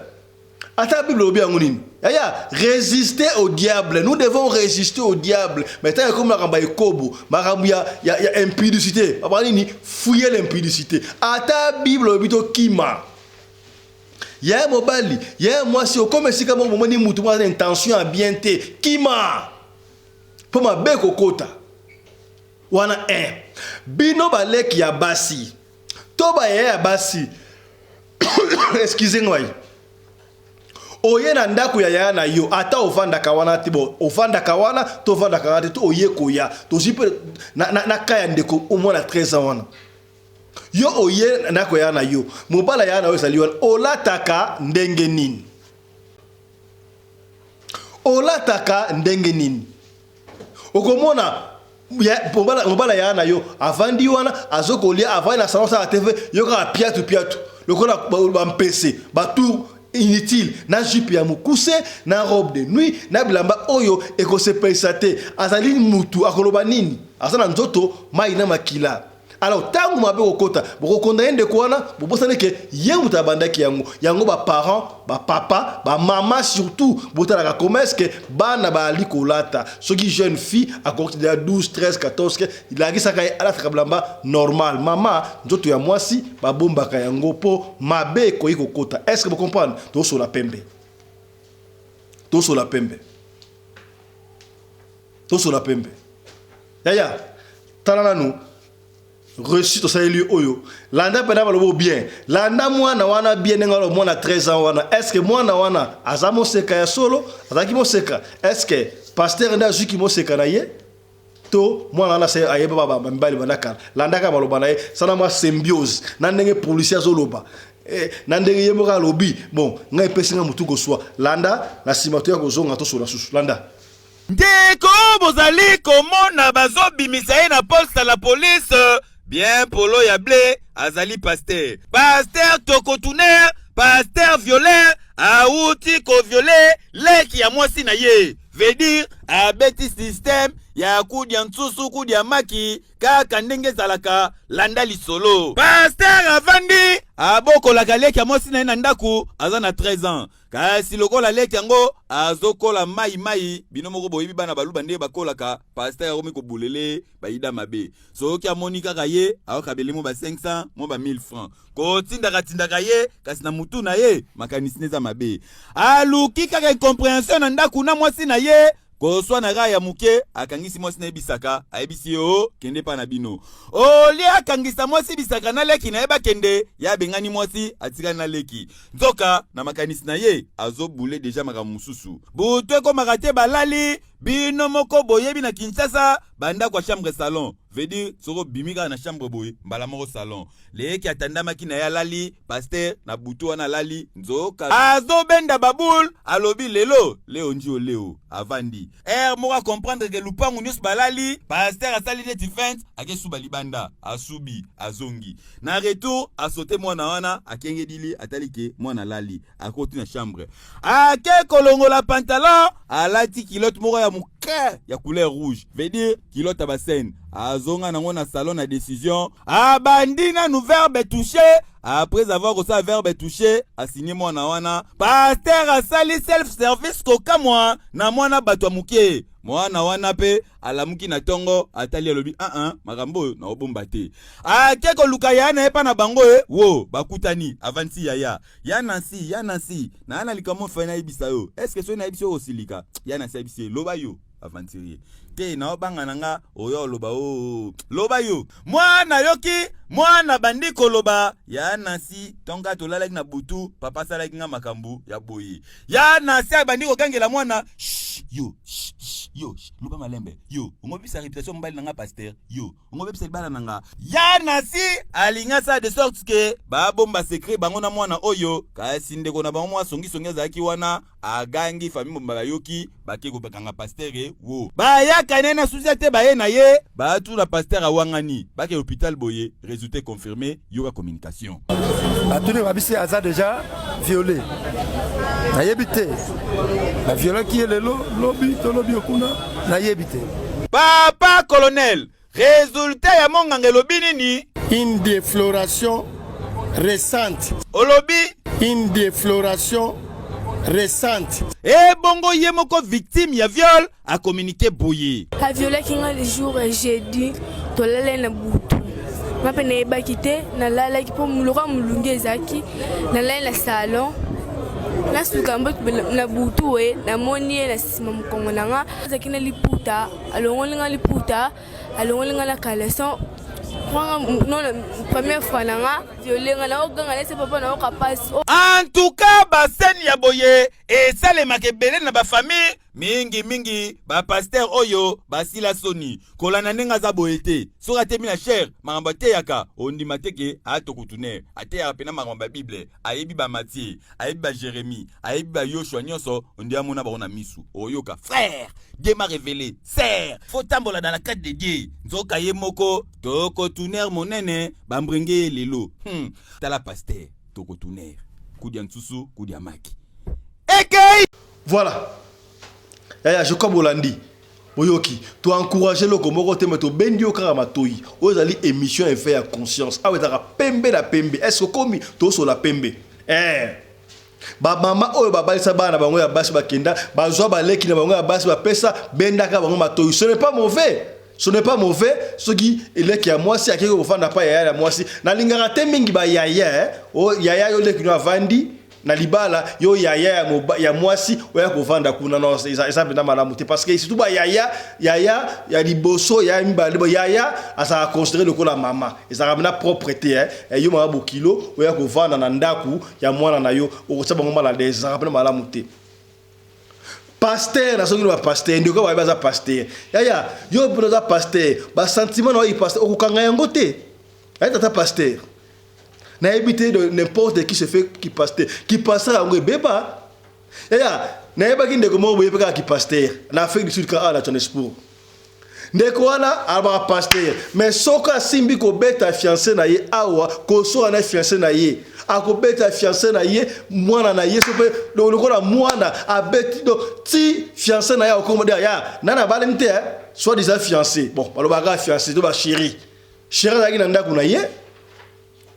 [SPEAKER 1] Ata Bible elobi yango nini? Yaya, résister au diable. Nous devons résister au diable. Mais tant ekomi makambo ya ekobo, makambo ya, ya, ya impudicité. Papa nini? Fouiller l'impudicité. Ata Bible elobi tokima. Yaya mobali, yaya mwasi, okoma esika moko bomoni mutu moko aza na intention ya bien te, kima! Po mabe ekokota. Wana un. Bino baleki ya basi, to To bayaya ya basi, excuse ngai, oye na ndako ya yaya na yo, ata ovandaka wana te, bo ovandaka wana to ovandaka wana te, to oye koya, tozwi mpe na, na, na ka ya ndeko omwana 13 ans wana, yo oye na ndako ya yaya na yo, mobala yaya na yo ezali wana, olataka ndenge nini? Olataka ndenge nini? Okomona mobala ya na yo avandi wana azokolia, avandi na salon asala TV, yo kaka piatu piatu lokola bampese batour inutile, na jupe ya mokuse, na robe de nuit, na bilamba oyo ekosepelisa te. Azali mutu akoloba nini? Aza na nzoto mai na makila. Alors ntango mabe kokota, bokokonda ye ndeko wana, bobosani ke ye moto abandaki yango. Yango ba parents, ba papa, ba mama surtout, botalaka comment est-ce que bana baali kolata. Soki jeune fille akoki deja 12, 13, 14, ke lakisaka ye alataka bilamba normal. Mama, nzoto ya mwasi babombaka yango po mabe ekoki kokota. Est-ce que bo comprendre? Tosola pembe, tosola pembe, tosola pembe. Yaya, tala nanu reçu tosaleli oyo, landa mpena balobo bien, landa mwana wana bien ndenge wana mwana 13 ans wana. Est ce que mwana wana aza moseka ya solo? Azalaki moseka? Est ce que pasteur nde azwiki moseka na ye, to mwana wana se ayeba ba mibali banda kala? Landaka maloba na ye, sana mwa symbiose na ndenge policier azoloba, na ndenge ye moko alobi. Bon, ngai epesi nga motu koswa. Landa na nsima, toya kozonga tosola susu. Landa.
[SPEAKER 13] Ndeko bozali komona bazobimisa ye na poste la police, bien polo ya ble, azali pasteur. Pasteur tokotuner, pasteur violeur, awuti koviole leki ya mwasi na ye. Veut dire abeti système ya kudia nsusu kudia maki kaka ndenge ezalaka. Landa lisolo. Pasteur avandi abokolaka leki ya mwasi na ye na ndako, aza na 13 ans. Kasi lokola leki yango azokola mai mai, bino moko boyebi bana baluba nde bakolaka, pasteur akomi kobulele bayida mabe. Soki amoni kaka ye, akokabele mo ba 500, mo ba 1000 francs. Kotindaka tindaka ye, kasi na mutu na ye makanisi eza mabe. Aluki kaka incomprehension na ndako na mwasi na ye. Koswana kaka ya moke, akangisi mwasi na ye bisaka, ayebisi ye o kende pa na bino. Olie akangisa mwasi bisaka na leki na ye bakende, ye abengani mwasi, atikali na leki. Nzoka na makanisi na ye azobule deja makambo mosusu. Butu ekomaka te balali, bino moko boyebi na Kinshasa bandako ya chambre salon. Veut dire soki obimi kaka na chambre boye mbala moko salon. Leki atandamaki na ye alali, pasteur na butu wana alali, nzoka azobenda baboule, alobi lelo leo ndio leo, avandi heure moko a comprendre ke lupangu nyonso balali. Pasteur asali neti feinte, ake suba libanda, asubi azongi na retour, asote mwana wana, akengedili atali ke mwana alali, akoti na chambre, ake kolongola pantalon, alati culotte moko ya moke ya couleur rouge, veut dire culotte ya basene, azonga nango na salon na décision, abandi nanu verbe touché. Après avoir kosala verbe touché, asigne mwana wana, pasteur asali self service kokamwa na mwana bato ya moke. Mwana wana mpe alamuki na tongo, atali alobi ah ah, makambo oyo naobomba te. Ake koluka yaya na ye mpa na bango, e wo bakutani, avandisi yaya ya Nancy. Ya Nancy, na na likambo fai nayebisa yo, eske soki nayebisi yo osilika? Ya Nancy ayebisi ye, loba yo aventurier te, naobanga na nga oyo oloba o loba yo. Mwana yoki mwana bandi koloba, ya Nancy, tonga tolalaki na butu, papa asalaki nga makambo ya boye. Ya Nancy abandi kogangela mwana, shh, yo shh, shh, yo shh, loba malembe, yo ongobisa reputation mobali na nga pasteur, yo ongobebisa libala na nga. Ya Nancy alingi asala de sorte ke babomba secret bango na mwana oyo, kasi ndeko na bango mwa songisongi azalaki wana, agangi famille mobimba bayoki, bake kokanga pasteur e wo bayaka ne na susi te, baye na ye batuna pasteur awangani, bake hôpital boye, résultat confirmé. Yoka communication.
[SPEAKER 14] Batuni babisi aza déjà violé, nayebi te baviolaki ye lelo lobi to lobi okuna, nayebi te.
[SPEAKER 13] Papa colonel, résultat ya monganga elobi nini?
[SPEAKER 14] Une défloration récente.
[SPEAKER 13] Olobi?
[SPEAKER 14] Une défloration récente.
[SPEAKER 13] Ebongo ye moko victime ya viol akomunike boye.
[SPEAKER 2] Aviolaki nga le jour jeudi, tolalaki na butu, nga mpe nayebaki te, nalalaki mpo lokola molungi ezalaki, nalali na salon, nasuka mbo na butu we namoni ye na nsima mokongo na nga, azalaki na liputa, alongoli nga liputa, alongoli nga na caleçon. Surprend non première fois na nga viole nga naoganga nese papa nayoka pasi.
[SPEAKER 13] En tout cas ba scène ya boye esalemaka ebele na ba famille mingi mingi ba pasteur oyo basila soni kolanda ndenge aza boye te soki atemi na chere makambo ateyaka ondima te ke atokutuner ateyaka mpena makambo ya bible ayebi ba Matthieu ayebi ba Jérémie ayebi ba Yoshua nyonso ondi amona bango na misu oyoka frère Dieu m'a révélé sœur faut tambola dans la carte de Dieu nzoka ye moko tokotuner monene bambrenge ye lelo Tala pasteur tokotuner kudia nsusu kudia maki ekei.
[SPEAKER 1] Voilà yaya je crois bolandi boyoki to encourager eloko moko te mais tobendi yo kaka matoyi oyo ezali émission effet ya conscience awa ezalaka pembe na pembe est ce okomi tosola pembe eh ba mama oyo babalisa bana na bango ya basi bakenda bazwa baleki na bango ya basi bapesa bendaka bango matoyi ce n'est pas mauvais ce n'est pas mauvais soki eleki ya mwasi akeki kofanda pa yaya ya mwasi nalingaka te mingi ba yaya eh? o yaya yo leki no avandi na libala yo yaya ya, moba, ya mwasi oya kovanda kuna no eza, eza mpenza malamu te parce que surtout ba yaya yaya ya liboso yaya mibale bo yaya azalaka considéré lokola mama ezalaka mpenza propre te eh? Eh, yo mama bokilo oya kovanda na ndako ya mwana na yo okotia bango mal à l'aise ezalaka mpenza malamu te pasteur nasoki ba pasteur ndeko bayebi aza pasteur yaya yo mpenza oza pasteur basentiment na yo pasteur okokanga yango te aye tata pasteur nayebi te n'importe qui se fait ki pasteur ki pasteur yango ebeba yaya nayebaki ndeko moko boye mpe kaka ki pasteur na Afrique du Sud kaka awa na Johannesburg ndeko wana alobaka pasteur mais soki asimbi kobeta fiancé na ye awa kosoka na fiancé na ye akobeta fiancé na ye mwana na ye so mpe lokola mwana abeti do ti fiancé na ye akokoma ya nani abalani te soit disant fiancé bon balobaka fiancé to ba chéri chéri azalaki na ndako na ye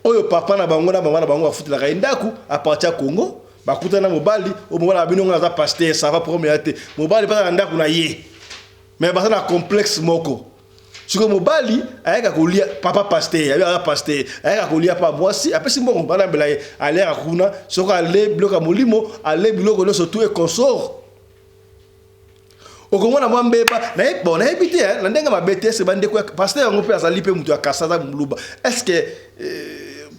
[SPEAKER 1] oyo papa na bango na mama na bango bafutelaka ye ndako aparti ya Congo bakutana na mobali oyo mobali na bino ngo aza pasteur ça va problème ya te mobali mpe aza na ndako na ye mais baza na complexe moko sikoyo mobali ayaka kolia papa pasteur ayebi aza pasteur ayaka kolia pa mwasi apesi mbongo balambela ye aliaka kuna soki ale biloko ya molimo ale biloko nyonso tout et consort okomona mwa mbeba bon nayebi te na ndenge mabe te ese bandeko ya pasteur yango mpe azali mpe moto ya kasa aza moluba est ce que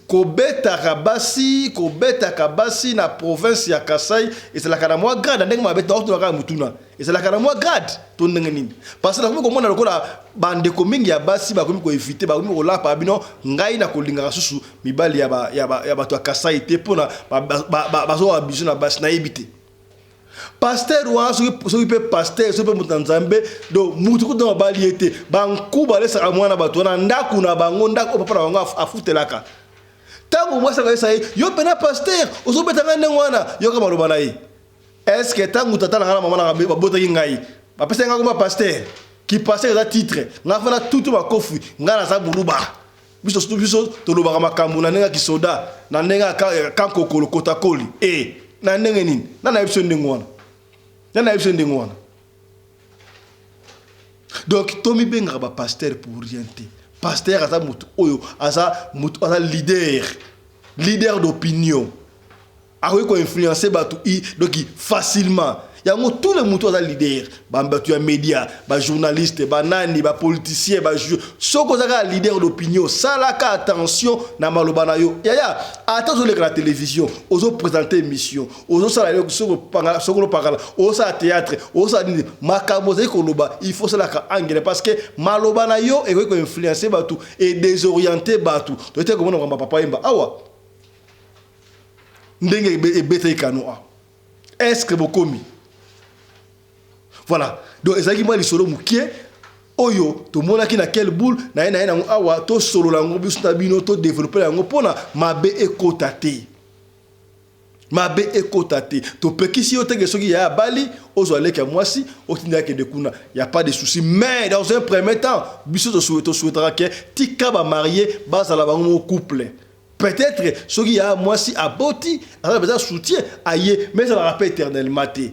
[SPEAKER 1] kobetaka basi kobetaka basi na province ya Kasai ezalaka na mwa grade na ndenge mabe te nakotunaka ya motuna ezalaka na mwa grade to ndenge nini parce que nakomi komona lokola bandeko mingi ya basi bakomi koevite bakomi kolapa bino ngai na kolingaka susu mibali ya, ba, ya, ba, ya bato ya Kasai te mpona bazoka biso na basi nayebi te pasteur wana soki mpe pasteur soki mpe moto na nzambe do motu kutu na babali ye te banku balesaka mwana bato wana ndako na bango ndako oyo papa na bango afutelaka ntango mwasi akoyesa ye yo mpena pasteur ozobeta ngai ndenge wana yoka maloba na ye estce ntango tata na ngai na mama na babotaki ngai bapesaki ngai koma pasteur ki pasteur eza titre ngai fana tutu makofi ngai naza moluba biso biso tolobaka makambo na ndenge ya kisoda na ndenge ya kankokolo kotakoli e na ndenge nini na nayebi biso ndenge wana na nayebi biso ndenge wana donc tomibengaka bapasteur pour rien te pasteur aza motu oyo aza motu aza leader leader d'opinion akoki ko influencer bato donc facilement yango tout le moto aza leader bato ya média bajournaliste banani bapoliticien ba soki oza kaka leader d'opinion salaka attention na maloba na yo yaya ata ozoleka na télévision ozoprésente émission ozosala soki olopakala ozosala théâtre ozosala nini makambo ozali koloba il faut osalaka angele parce que maloba na yo ekoki koinfluence bato edésoriente bato toyete komona makambo ya papa yemba awa ndenge ebetaki kano awa est ce que bokomi voilà donc ezalaki mwa lisolo mokie oyo tomonaki na quelle boule na ye na ye nango awa tosolola yango biso na bino todevelope yango mpona mabe ekota te mabe ekota te topekisi yo teke soki yaya abali ozwa leki ya mwasi otinda akende kuna ya pas de souci mais dans un premier temps biso tosouhaitaka ke tika bamarie bazala bango moko couple Peut-etre soki ya mwasi aboti aza na besoin soutien aye mais ezalaka pe éternellement te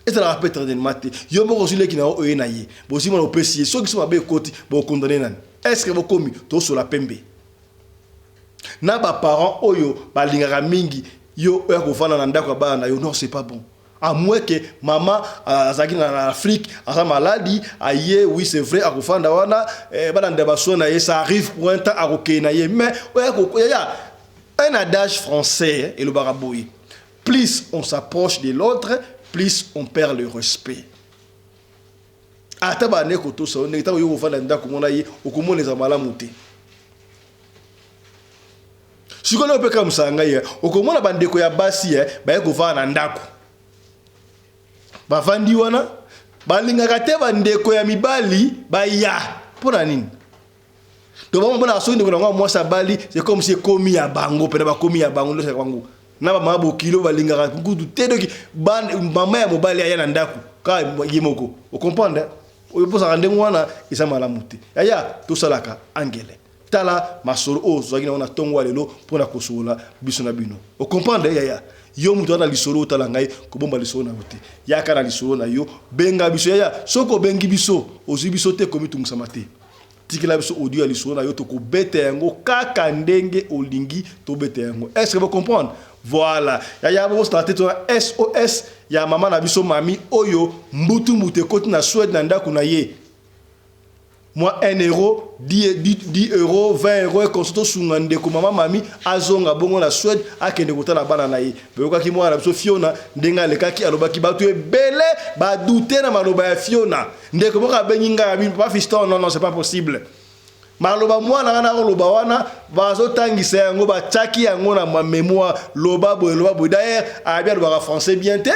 [SPEAKER 1] ezalaka pe éternellement te yo moko ozwi leki na yo oye na ye bozwi mwana opesi ye soki so mabe ekoti bokondane nani est ce que bokomi tosola pembe na baparent oyo balingaka mingi yo oya kovanda na ndako ya bana na yo non c'est pas bon. À moins que mama azalaki na Afrique, aza maladi, aye, oui, c'est vrai, akofanda wana, balanda basoin na ye, ça arrive pour un temps, akokende na ye. Mais oya, un adage français elobaka boye: plus on s'approche de l'autre, plus on perd le respect. Ata bande kotosa yo ndenge, ntango yo kofanda ndako mona ye, okomona eza malamu te. Sikoyo mpe kaka mosala ngai ye, okomona bandeko ya basi baye kovanda na ndako, bavandi wana, balingaka te bandeko ya mibali baya. Mpo na nini? To bamona soki ndeko nango mwasi abali, c'est comme si ekomi ya bango mpena, bakomi ya bango nyonso ya bango na bamama bokilo, balingaka kutu te. Doki mama ya mobali aya na ndako kaka ye moko, ocomprendre? Oyo mposaka ndenge wana eza malamu te. Yaya, tosalaka angele. Tala masolo oyo tozalaki nango na ntongo ya lelo mpona kosolola biso na bino, ocomprendre? Yaya, yo moto aza na lisolo, otala ngai, kobomba lisolo na yo te. Yaka na lisolo na yo, benga biso. Yaya, soki obengi biso, ozwi biso te, komitungisama te. Tikela biso audio ya lisolo na yo, tokobeta yango kaka ndenge olingi tobeta yango. Est ce que vous comprendre? Voilà, yaya, bosala te. Tona SOS ya mama na biso mami oyo mbutu mbutu ekoti na Swede na ndako na ye. Mwa 1 euro, 10, 10 euro, 20 euro, ekonso tosunga ndeko mama mami azonga bongo na Swede, akende kotala bana na ye. Boyokaki mwana na biso Fiona ndenge alekaki, alobaki, bato ebele badouter na maloba ya Fiona. Ndeko moko abengi ngai, abi: "Papa Fiston, non, non, c'est pas possible. Maloba mwana wana akoloba wana, bazotangisa yango, batiaki yango na mémoire. Loba boye, loba boye." D'ailleurs abi alobaka français bien te,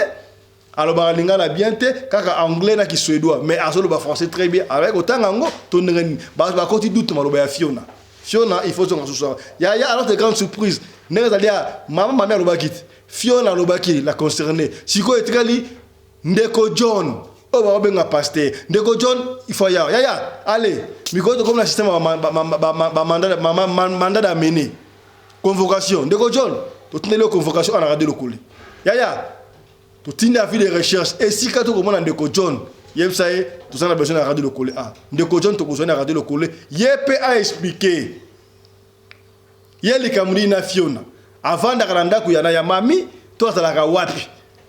[SPEAKER 1] alobaka lingala bien te, kaka anglais na kisuédois, mais azoloba français très bien. Alobaki kotanga yango to ndenge nini, bakoti doute maloba ya Fiona. Fiona, il faut zonga susu awa. Yaya, alors de grande surprise, ndenge ezali ya mama mami alobaki te, Fiona alobaki la concerné. Sikoyo etikali ndeko John oyo bakobenga pasteur. Ndeko John, il faut ya yaya, allez, mikolo tokomi na système bamandat d'amener, convocation. Ndeko John, totindeli yo convocation ana Radio Lokole. Yaya, totindi avis de recherche. Esika tokomona ndeko John, yebisa ye toza na besoin na Radio Lokole. A ndeko John, tokozwa na Radio Lokole, ye mpe aexpliquer ye likambo nini na Fiona. Avandaka na ndako ya na ya mami to azalaka wapi?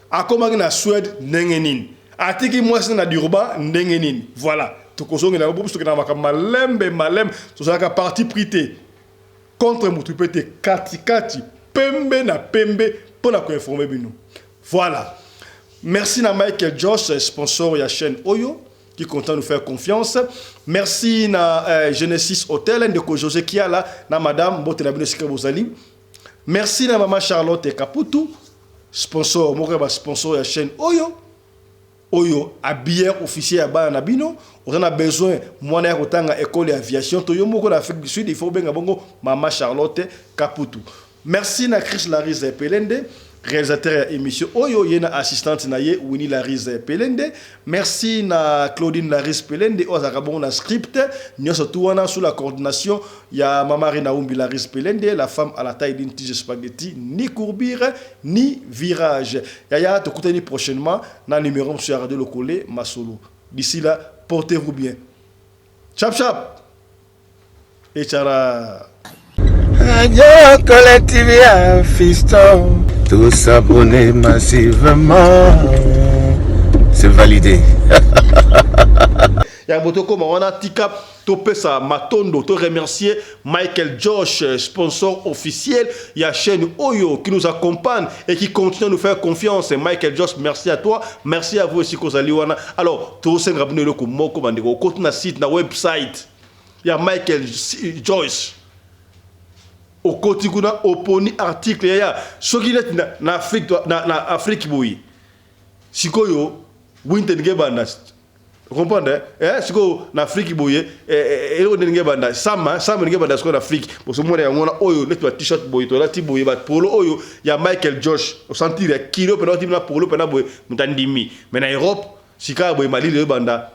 [SPEAKER 1] Akomaki na Swede ndenge nini? Atiki mwasi na Durban ndenge nini? Voilà, tokozongela yango. Biso tokendaka makambo malembe malembe, tozalaka parti pris te, contre motu mpe te, katikati, pembe na pembe mpo na koinformer bino. Voilà, merci na Michael Josh, sponsor ya chaîne oyo, qui compte nous faire confiance. Merci na Genesis Hotel, ndeko José Kiala na madame, mbote na bino esika bozali. Merci na mama Charlotte Kaputu, sponsor moko ya basponsor ya chaîne oyo, oyo habilleur officier ya bana na bino. Oza na besoin mwana ya kotanga école ya aviation to yo moko na Afrique du Sud, il faut obenga bongo mama Charlotte Kaputu. Merci na Chris Larise Pelende, réalisateur ya émission oyo, ye na assistante na ye Winnie Larise Pelende. Merci na Claudine Larise Pelende oyo azalaka bongo na script nyonso tu wana, sous la coordination ya mama Rina Umbi Larise Pelende, la femme à la taille d'une tige spaghetti, ni courbure ni virage. Yaya, tokutani prochainement na numéro mosusu ya Radio Lokole Masolo. D'ici là, portez-vous bien. Chap chap et tchara.
[SPEAKER 6] Radio Collective Fiston. Tous abonnés massivement. C'est validé.
[SPEAKER 1] Yango tokóma wana. Tika topesa matondo, to remercier Michael Josh, sponsor officiel ya chaîne oyo, qui nous accompagne et qui continue à nous faire confiance. Michael Josh, merci à toi, merci à vous aussi kozali wana. Alors tosenga bino eloko moko, bandeko: okoti na site, na website ya Michael Joyce, okoti kuna, oponi article. Yaya, soki neti na Afrique, na Afrique boye, sikoyo winter ndenge ebanda, comprendre eh? Sikoyo na Afrique boye, eloko ndenge ebanda, sama sama ndenge ebanda sikoyo na Afrique, bosomona yango wana oyo neti ba t-shirt boye tolati boye, bapolo oyo ya Michael Josh, osentir ya kilo mpena, otimi na polo mpena boye, moto andimi. Mais na Europe sika boye, malili oyo ebanda,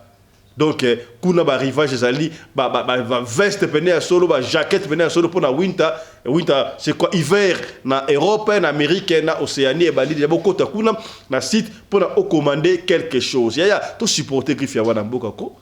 [SPEAKER 1] donc kuna barivage ezali baveste pene ya solo, bajaquette pene ya solo mpona winter. Winter, c'est quoi? Hiver na Europe, na Amérique, na Océanie ebandi deja. Bokota kuna na site mpona ocommander quelque chose. Yaya, tosupporte griffe ya wana mboka ko.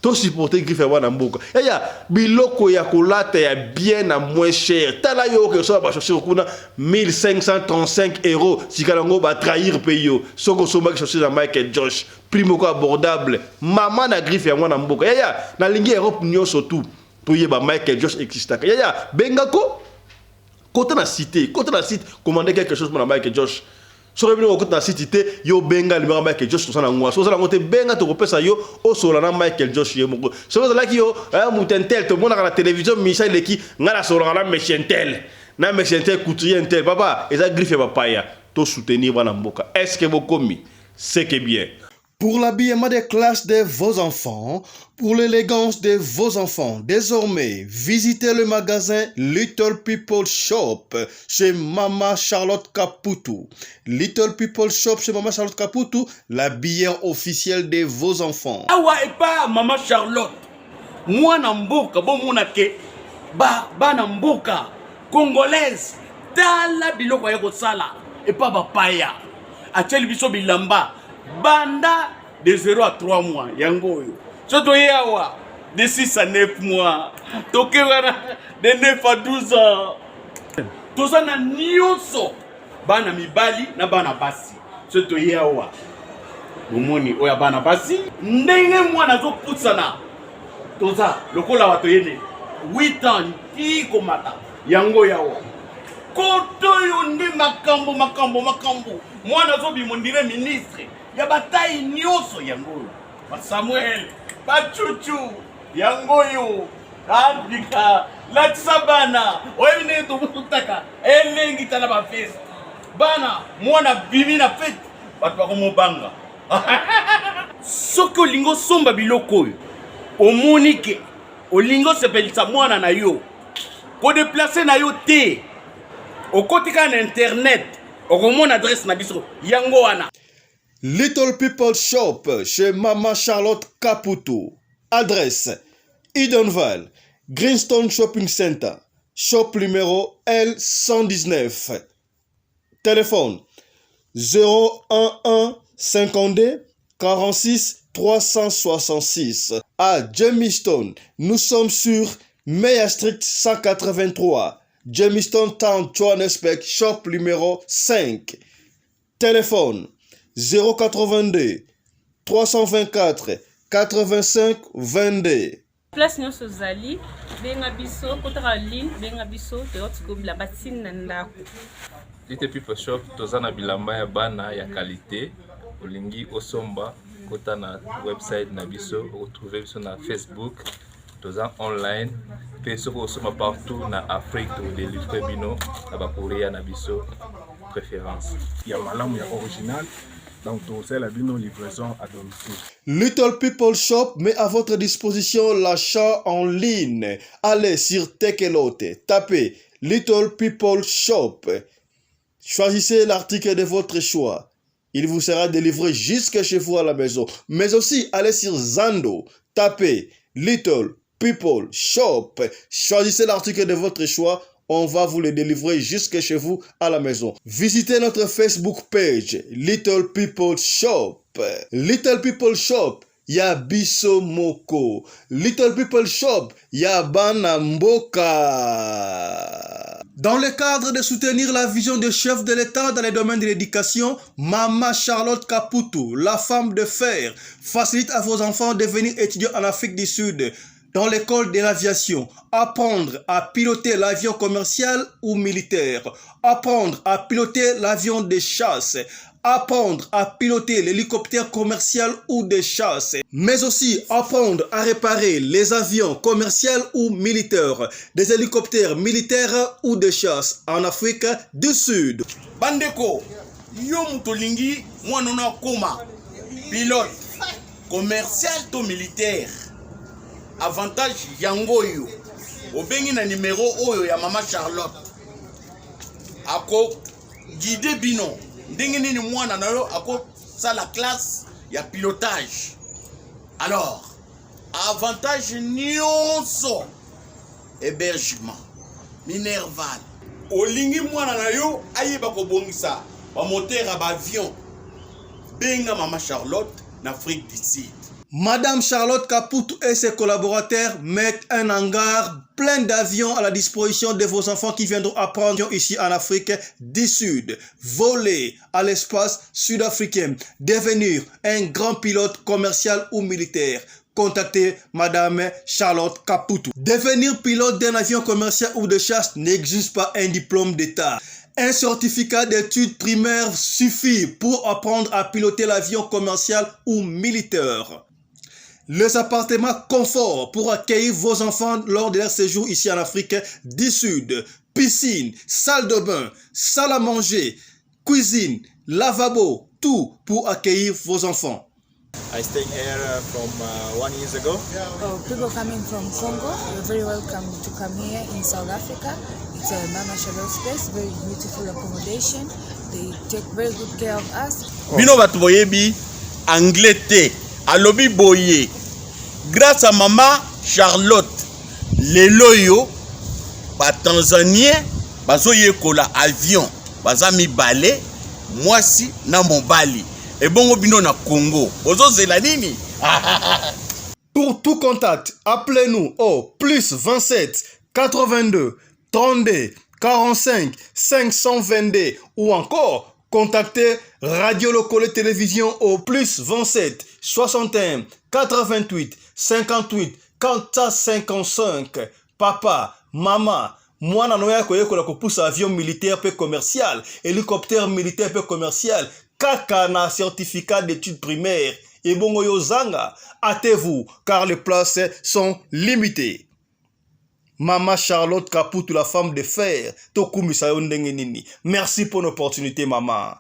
[SPEAKER 1] To supporter griffe ya bana mboka. Yaya biloko ya kolata ya bien na moins cher. Tala yo oke osomba ba chaussures kuna 1535 euros sika nango ba trahir pe yo. Soki osombaki chaussures ya Michael Josh prix moko abordable. Mama na griffe ya mwana mboka. Yaya nalingi Europe nionso tout toyeba Michael Josh existaka. Yaya benga ko kota na site, kota na site commander quelque chose pona Michael Josh. Soki bino kokota na site te, yo benga numero ya Michael Josh toza na ngwa. Soki oza nango te, benga tokopesa yo osolola na Michael Josh ye moko. Soki ozalaki yo eh, moto intel tomonaka na television misa eleki, ngai nasololaka na monsieur intel, na monsieur intel couturier intel. Papa, eza griffe ya bapaya. To soutenir bana mboka. Est-ce que bokomi? C'est que bien. Pour l'habillement des classes de vos enfants, pour l'élégance de vos enfants, désormais, visitez le magasin Little People Shop chez Mama Charlotte Kaputu. Little People Shop chez Mama Charlotte Kaputu, l'habilleur officiel de vos enfants.
[SPEAKER 15] Awa epa Mama Charlotte, mwana mboka bomona ke ba bana mboka congolaise tala biloko ya kosala epa bapaya atieli biso bilamba banda de 0 à 3 mois yango oyo so toye awa de 6 à 9 mois toke wana de 9 à 12 ans toza na nyonso bana mibali na bana basi so toye awa bomoni oyo ya bana basi ndenge mwana azopusana toza lokola bato yene 8 ans ti komata yango yawa koto oyo nde makambo makambo makambo mwana azobima ondire ministre ya batai nyonso yango oyo basamuel bacucu yango oyo abika latisa bana oyebi ndenge tobutaka elengi tala bafeste bana mwana bimi na fete bato bakomobanga soki olingi osomba biloko oyo omoni ke olingi osepelisa mwana na yo kodeplace na yo te okoti kaka na internet okomona adresse na biso yango wana.
[SPEAKER 1] Little People Shop chez Mama Charlotte Kaputu. Adresse Edenvale, Greenstone Shopping Center, shop numéro L119. Téléphone 011 52 46 366. À Jamestown, nous sommes sur Meyer Street 183, Jamestown Town, Johannesburg, shop numéro 5. Téléphone 082 324 85 22.
[SPEAKER 16] Place nyonso ozali benga biso kotaka ligne benga biso toyoti ko bilamba ti na ndako.
[SPEAKER 17] Little People Shop toza na bilamba ya bana ya qualite olingi osomba kota na website na biso okotrouve biso na Facebook toza online mpe soki osomba partout na Afrique tokodelivre bino na ba courrier na biso préférence
[SPEAKER 5] ya malamu ya original donc tokosalela bino livraison à domicile.
[SPEAKER 1] Little People Shop met à votre disposition l'achat en ligne. Allez sur Tekelote, tapez Little People Shop. Choisissez l'article de votre choix. Il vous sera délivré jusque chez vous à la maison. Mais aussi, allez sur Zando, tapez Little People Shop. Choisissez l'article de votre choix. On va vous le délivrer jusque chez vous à la maison. Visitez notre Facebook page Little People Shop. Little People Shop ya biso moko. Little People Shop ya bana mboka. Dans le cadre de soutenir la vision du chef de l'État dans les domaines de l'éducation, Mama Charlotte Kaputu, la femme de fer, facilite à vos enfants de venir étudier en Afrique du Sud dans l'école de l'aviation, apprendre à piloter l'avion commercial ou militaire, apprendre à piloter l'avion de chasse, apprendre à piloter l'hélicoptère commercial ou de chasse, mais aussi apprendre à réparer les avions commerciaux ou militaires, des hélicoptères militaires ou de chasse en Afrique du Sud.
[SPEAKER 15] Bandeko, yo moto olingi mwana no akoma pilote commercial to militaire avantage yango oyo obengi na numero oyo ya mama Charlotte ako guide bino ndenge nini mwana na yo akosala classe ya pilotage alors avantage nyonso hébergement minerval olingi mwana na yo ayeba kobongisa bamotere ya baavion benga mama charlotte na afrique du sud.
[SPEAKER 1] Madame Charlotte Kaputu et ses collaborateurs mettent un hangar plein d'avions à la disposition de vos enfants qui viendront apprendre ici en Afrique du Sud, voler à l'espace sud-africain, devenir un grand pilote commercial ou militaire. Contactez Madame Charlotte Kaputu. Devenir pilote d'un avion commercial ou de chasse n'exige pas un diplôme d'État. Un certificat d'études primaires suffit pour apprendre à piloter l'avion commercial ou militaire. Les appartements confort pour accueillir vos enfants lors de leur séjour ici en Afrique du Sud. Piscine, salle de bain, salle à manger, cuisine, lavabo, tout pour accueillir vos enfants.
[SPEAKER 18] I stay here from one years ago.
[SPEAKER 19] Oh, people coming from Congo, you're very welcome to come here in South Africa. It's a Mama Charlotte's place, very beautiful accommodation. They take very good care of us.
[SPEAKER 13] Bino bato boyebi anglais te, alobi boye grâce à mama Charlotte lelo oyo ba Tanzanien bazoyekola avion baza mibale mwasi na mobali ebongo bino na Congo bozozela nini?
[SPEAKER 1] Pour tout contact, appelez-nous au plus 27 82 32 45 522 ou encore contactez Radio Lokole Télévision au plus 27 61 88 58 455. Papa, maman, mwana no ya koyekola kopusa avion militaire pe commercial, hélicoptère militaire pe commercial, kaka na certificat d'études primaires. Ebongo yo zanga, hâtez-vous car les places sont limitées. Mama Charlotte Kaputu, la femme de fer, tokumisa yo ndenge nini. Merci pour l'opportunité, maman.